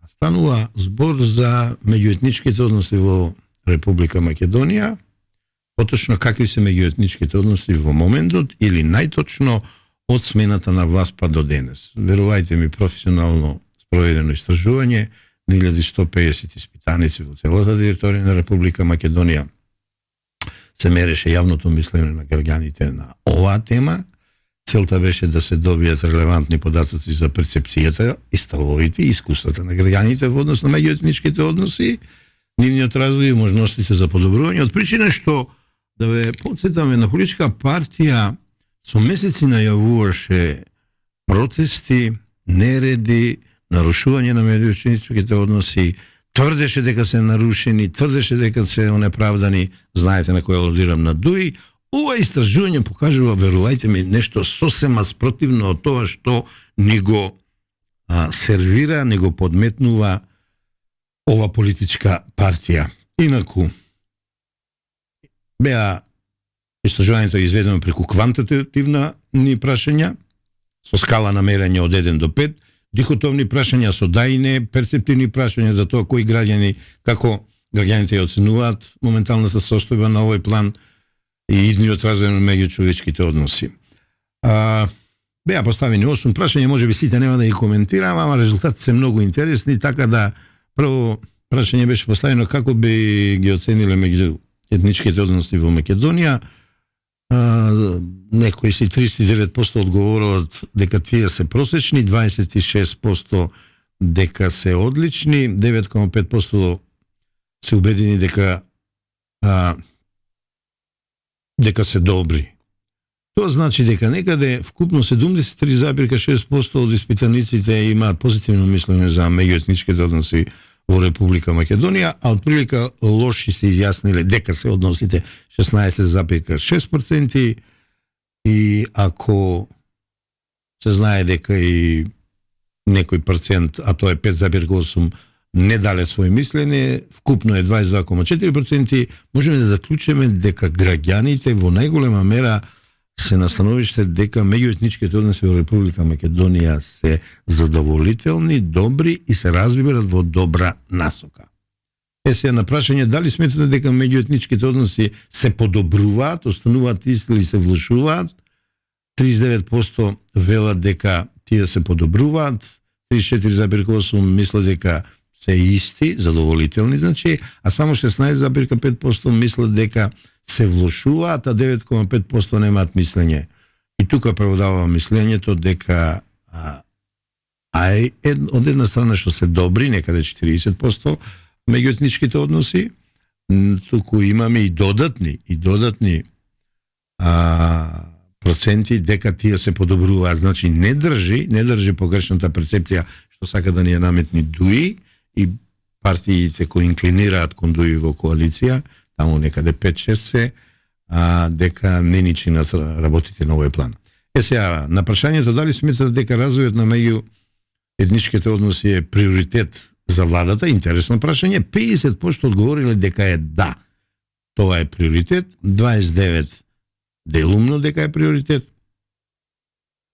Станува збор за меѓуетничките односи во Република Македонија, поточно какви се меѓуетничките односи во моментот или најточно од смената на власт па до денес. Верувајте ми, професионално спроведено истражување, 1150 испитаници во целата територија на Република Македонија се мереше јавното мислене на граѓаните на оваа тема. Целта беше да се добијат релевантни податоци за перцепцијата и ставовите и искуствата на граѓаните во однос на меѓуетничките односи, нивниот развој и можностите за подобрување, од причина што, да ве подсетаме, на политичка партија со месеци најавуваше протести, нереди, нарушување на меѓуетничките односи, тврдеше дека се нарушени, тврдеше дека се онеправдани, знаете на кој алудирам, на ДУИ. Ова истражување покажува, верувајте ми, нешто сосема спротивно од тоа што ни го сервира, ни го подметнува ова политичка партија. Инаку, беа истражувањето е изведено преку квантитативна ни прашања, со скала на мерење од 1 до 5, дихотовни прашања со да и не, перцептивни прашања за тоа кои граѓани, како граѓаните ја оценуваат моменталната состојба на овој план и идниот развој на меѓучовечките односи. Беа поставени 8 прашања, можеби сите нема да ги коментирам, ама резултатите се многу интересни, така да прво прашање беше поставено како би ги оцениле меѓуетничките односи во Македонија. Некои си 39% одговоруваат дека тие се просечни, 26% дека се одлични, 9,5% се убедени дека се добри. Тоа значи дека некаде вкупно 73,6% од испитаниците имаат позитивно мислење за меѓуетничките односи во Република Македонија, а отприлика лоши се изјасниле дека се односите 16,6%, и ако се знае дека и некој процент, а тоа е 5,8%, не дале свој мислење, вкупно е 22,4%, можеме да заклучиме дека граѓаните во најголема мера се на становиште дека меѓуетничките односи во Република Македонија се задоволителни, добри и се развиваат во добра насока. Сега на прашање дали сметате дека меѓуетничките односи се подобруваат, остануваат исти или се влошуваат, 39% велат дека тие се подобруваат, 34,8% мислат дека се исти, задоволителни, значи, а само 16,5% мислат дека се влошуваат, а 9,5% немаат мислење. И тука преводава мислењето дека од една страна што се добри, некаде 40% меѓуетничките односи, туку имаме и додатни проценти дека тие се подобруваат. Значи не држи погрешната перцепција што сака да ни ја наметни ДУИ и партиите кои инклинираат кон ДУИ во коалиција, таму некаде 5-6 се, дека не ни чинат работите на овој план. Сега, на прашањето дали сметат дека развојот на меѓуетничките односи е приоритет за владата, интересно прашање, 50% одговориле дека е да. Тоа е приоритет, 29% делумно дека е приоритет,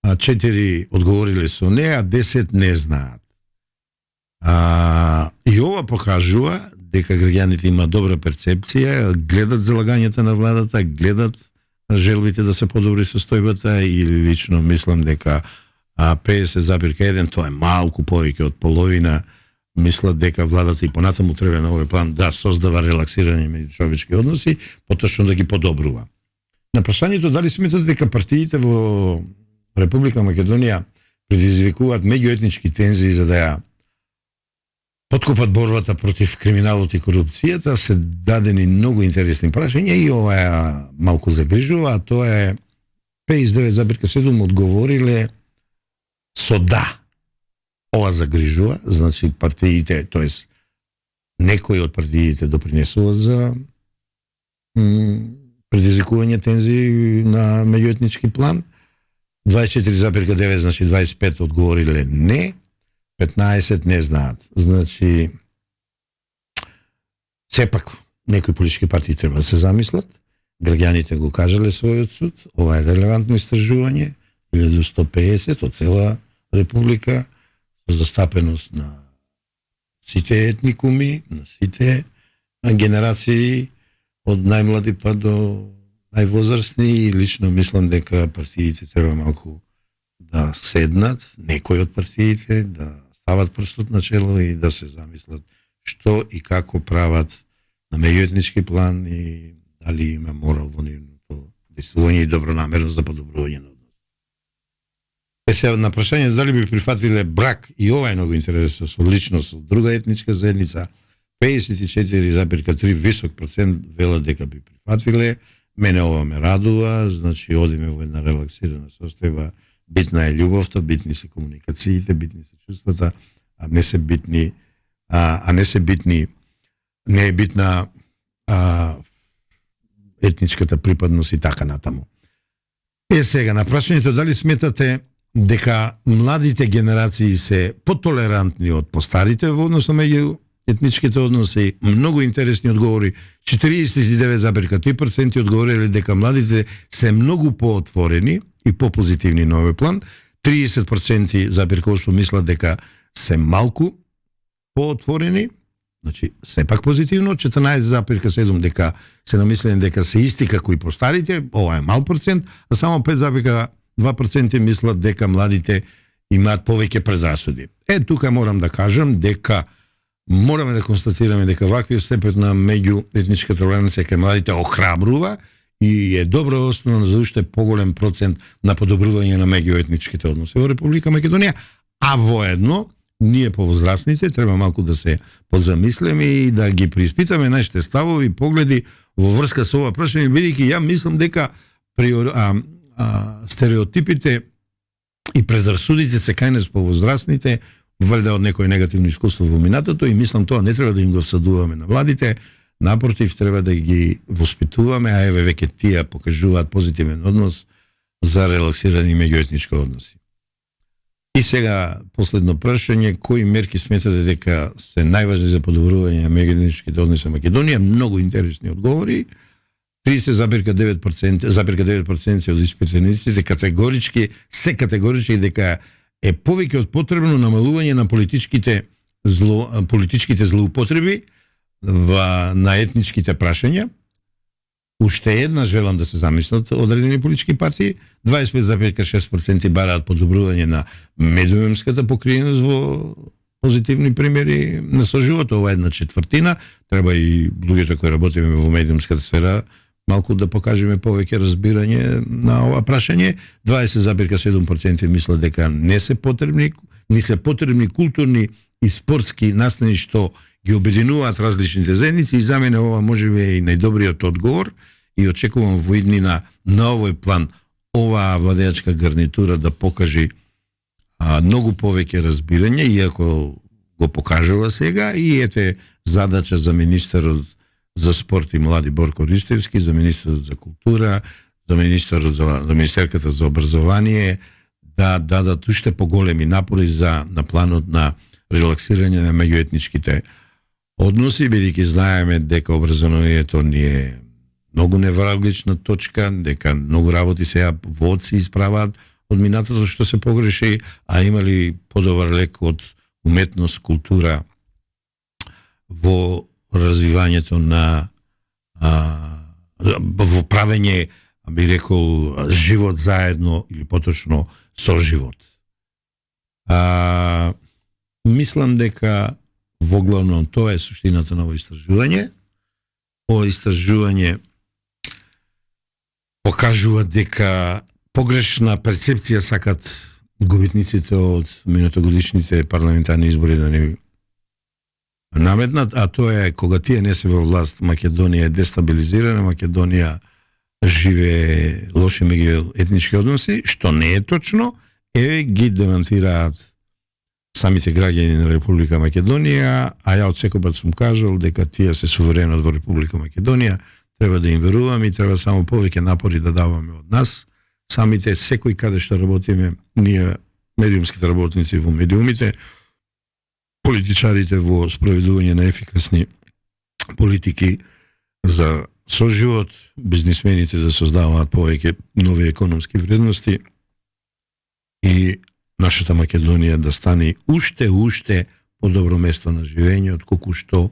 а 4 одговориле со не, а 10 не знаат. И ова покажува дека граѓаните имаат добра перцепција, гледат залагањата на владата, гледат желбите да се подобри состојбата и лично мислам дека 50,1, тоа е малку повеќе од половина, мислат дека владата и понатаму треба на овој план да создава релаксирање меѓу човечки односи, поточно да ги подобрува. На прашањето дали сметат дека партиите во Република Македонија предизвикуваат меѓуетнички тензии за да ја подкопат борбата против криминалот и корупцијата, се дадени многу интересни прашања и ова е малку загрижува, а тоа е 59,7 одговориле со да. Ова загрижува, значи партиите, тоест некои од партиите допринесуваат за предизвикување тензии на меѓуетнички план. 24,9, значи 25 одговориле не, 15 не знаат. Значи, сепак, некои политички партии треба да се замислат, граѓаните го кажале својот суд, ова е релевантно истражување, 1150 од цела република, со застапеност на сите етникуми, на сите генерации, од најмлади па до највозрастни, и лично мислам дека партиите треба малку да седнат, некои од партиите да стават прстот на чело и да се замислат што и како прават на меѓуетнички план и дали има морал во нивното действување и добронамерност за подобрување на однос. Сега на прашање дали би прифатиле брак, и ова е многу интересно, со личност од друга етничка заедница, 54,3 висок процент велат дека би прифатиле. Мене ова ме радува, значи одиме во една релаксирана состојба, битна е љубовта, битни се комуникациите, битни се чувствата, не е битна етничката припадност и така натаму. Сега на прашањето дали сметате дека младите генерации се потолерантни од постарите во однос на меѓу етничките односи, многу интересни одговори. 49,3% одговориле дека младите се многу поотворени и попозитивни на овој план. 30% мислат дека се малку поотворени, значи сепак позитивно. 14,7% дека се намислени дека се исти како и постарите, ова е мал процент, а само 5,2% мислат дека младите имаат повеќе презрасуди. Тука морам да кажам дека мораме да констатираме дека ваквиот степен на меѓуетничка толеранција кај младите охрабрува и е добра основа за уште поголем процент на подобрување на меѓуетничките односи во Република Македонија, а воедно ние повозрастните треба малку да се позамислиме и да ги приспитаме нашите ставови и погледи во врска со ова прашање, бидејќи ја мислам дека стереотипите и презрасудите се кај нас повозрастните валјда од некој негативно искуство во минатото, и мислам тоа не треба да им го всадуваме на младите, напротив треба да ги воспитуваме, а еве веќе тие покажуваат позитивен однос за релаксирани меѓуетнички односи. И сега последно прашање, кои мерки сметате дека се најважни за подобрување на меѓуетничките односи во Македонија? Многу интересни одговори. 30,9% од испитаниците категорички дека е повеќе од потребно намалување на политичките злоупотреби на етничките прашања. Уште една желам да се замислат одредени политички партии. 25,6% бараат подобрување на медиумската покриеност во позитивни примери на соживот. Ова е 1/4. Треба и луѓето кои работиме во медиумската сфера малку да покажеме повеќе разбирање на ова прашање. 20,7% мислат дека не се потребни културни и спортски настани што ги обединуваат различните заедници, и за мене ова можеби е и најдобриот одговор, и очекувам во иднина на овој план оваа владеачка гарнитура да покаже многу повеќе разбирање, иако го покажува сега, и ете задача за министерот за спорт и млади Борко Ристевски, за министерот за култура, за министерката за образование, да дадат уште поголеми напори на планот на релаксирање на меѓуетничките односи, бидејќи знаеме дека образованието ни е многу невралгична точка, дека многу работи сега воци исправаат од минатото што се погреши, а имали подобар лек од уметност, култура во развивањето на во правење, би рекол, живот заедно или поточно соживот. Мислам дека во главно тоа е суштината на овој истражување. Ова истражување покажува дека погрешна перцепција сакат губитниците од минатогодишните парламентарни избори да ни наметнат, а тоа е кога тие не се во власт, Македонија е дестабилизирана, Македонија живее лоши меѓуетнички односи, што не е точно, ги демонтираат самите граѓани на Република Македонија, а ја од секој пат сум кажал дека тие се суверенот во Република Македонија, треба да им веруваме и треба само повеќе напори да даваме од нас. Самите, секој каде што работиме, ние медиумските работници во медиумите, политичарите во спроведување на ефикасни политики за соживот, бизнисмените да создаваат повеќе нови економски вредности и нашата Македонија да стане уште подобро место на живење од колку што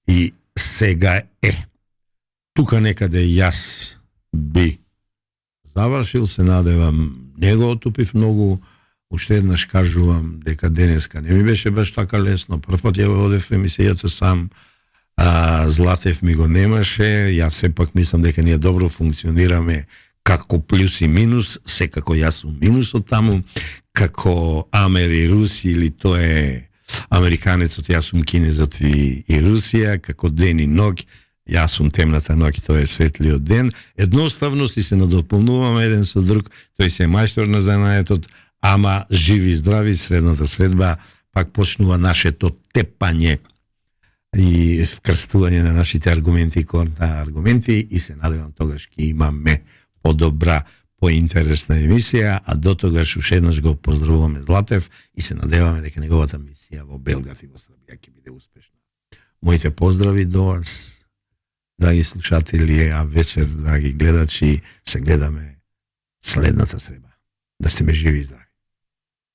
и сега е. Тука некаде јас би завршил, се надевам, не го отупив многу, уште еднаш кажувам дека денеска не ми беше баш така лесно. Првпат ја водев емисијата сам, Златев ми го немаше, јас сепак мислам дека ние добро функционираме како плюс и минус, секако јас сум минусот таму, како Амер и Руси, или тоа е американецот, јас сум кинезот и Русија, како ден и ноќ, јас сум темната ноќ, тоа е светлиот ден. Едноставно си се надополнуваме еден со друг, тој се е мајстор на занаетот, ама живи и здрави, средната средба, пак почнува нашето тепање и вкрстување на нашите аргументи и контраргументи и се надевам тогаш ќе имаме подобра, поинтересна емисија, а до тогаш уште еднаш го поздравуваме Златев и се надеваме дека неговата мисија во Белград и во Србија ќе биде успешна. Моите поздрави до вас, драги слушатели, а вечер, драги гледачи, се гледаме следната среба. Да сте ме живи и здрави.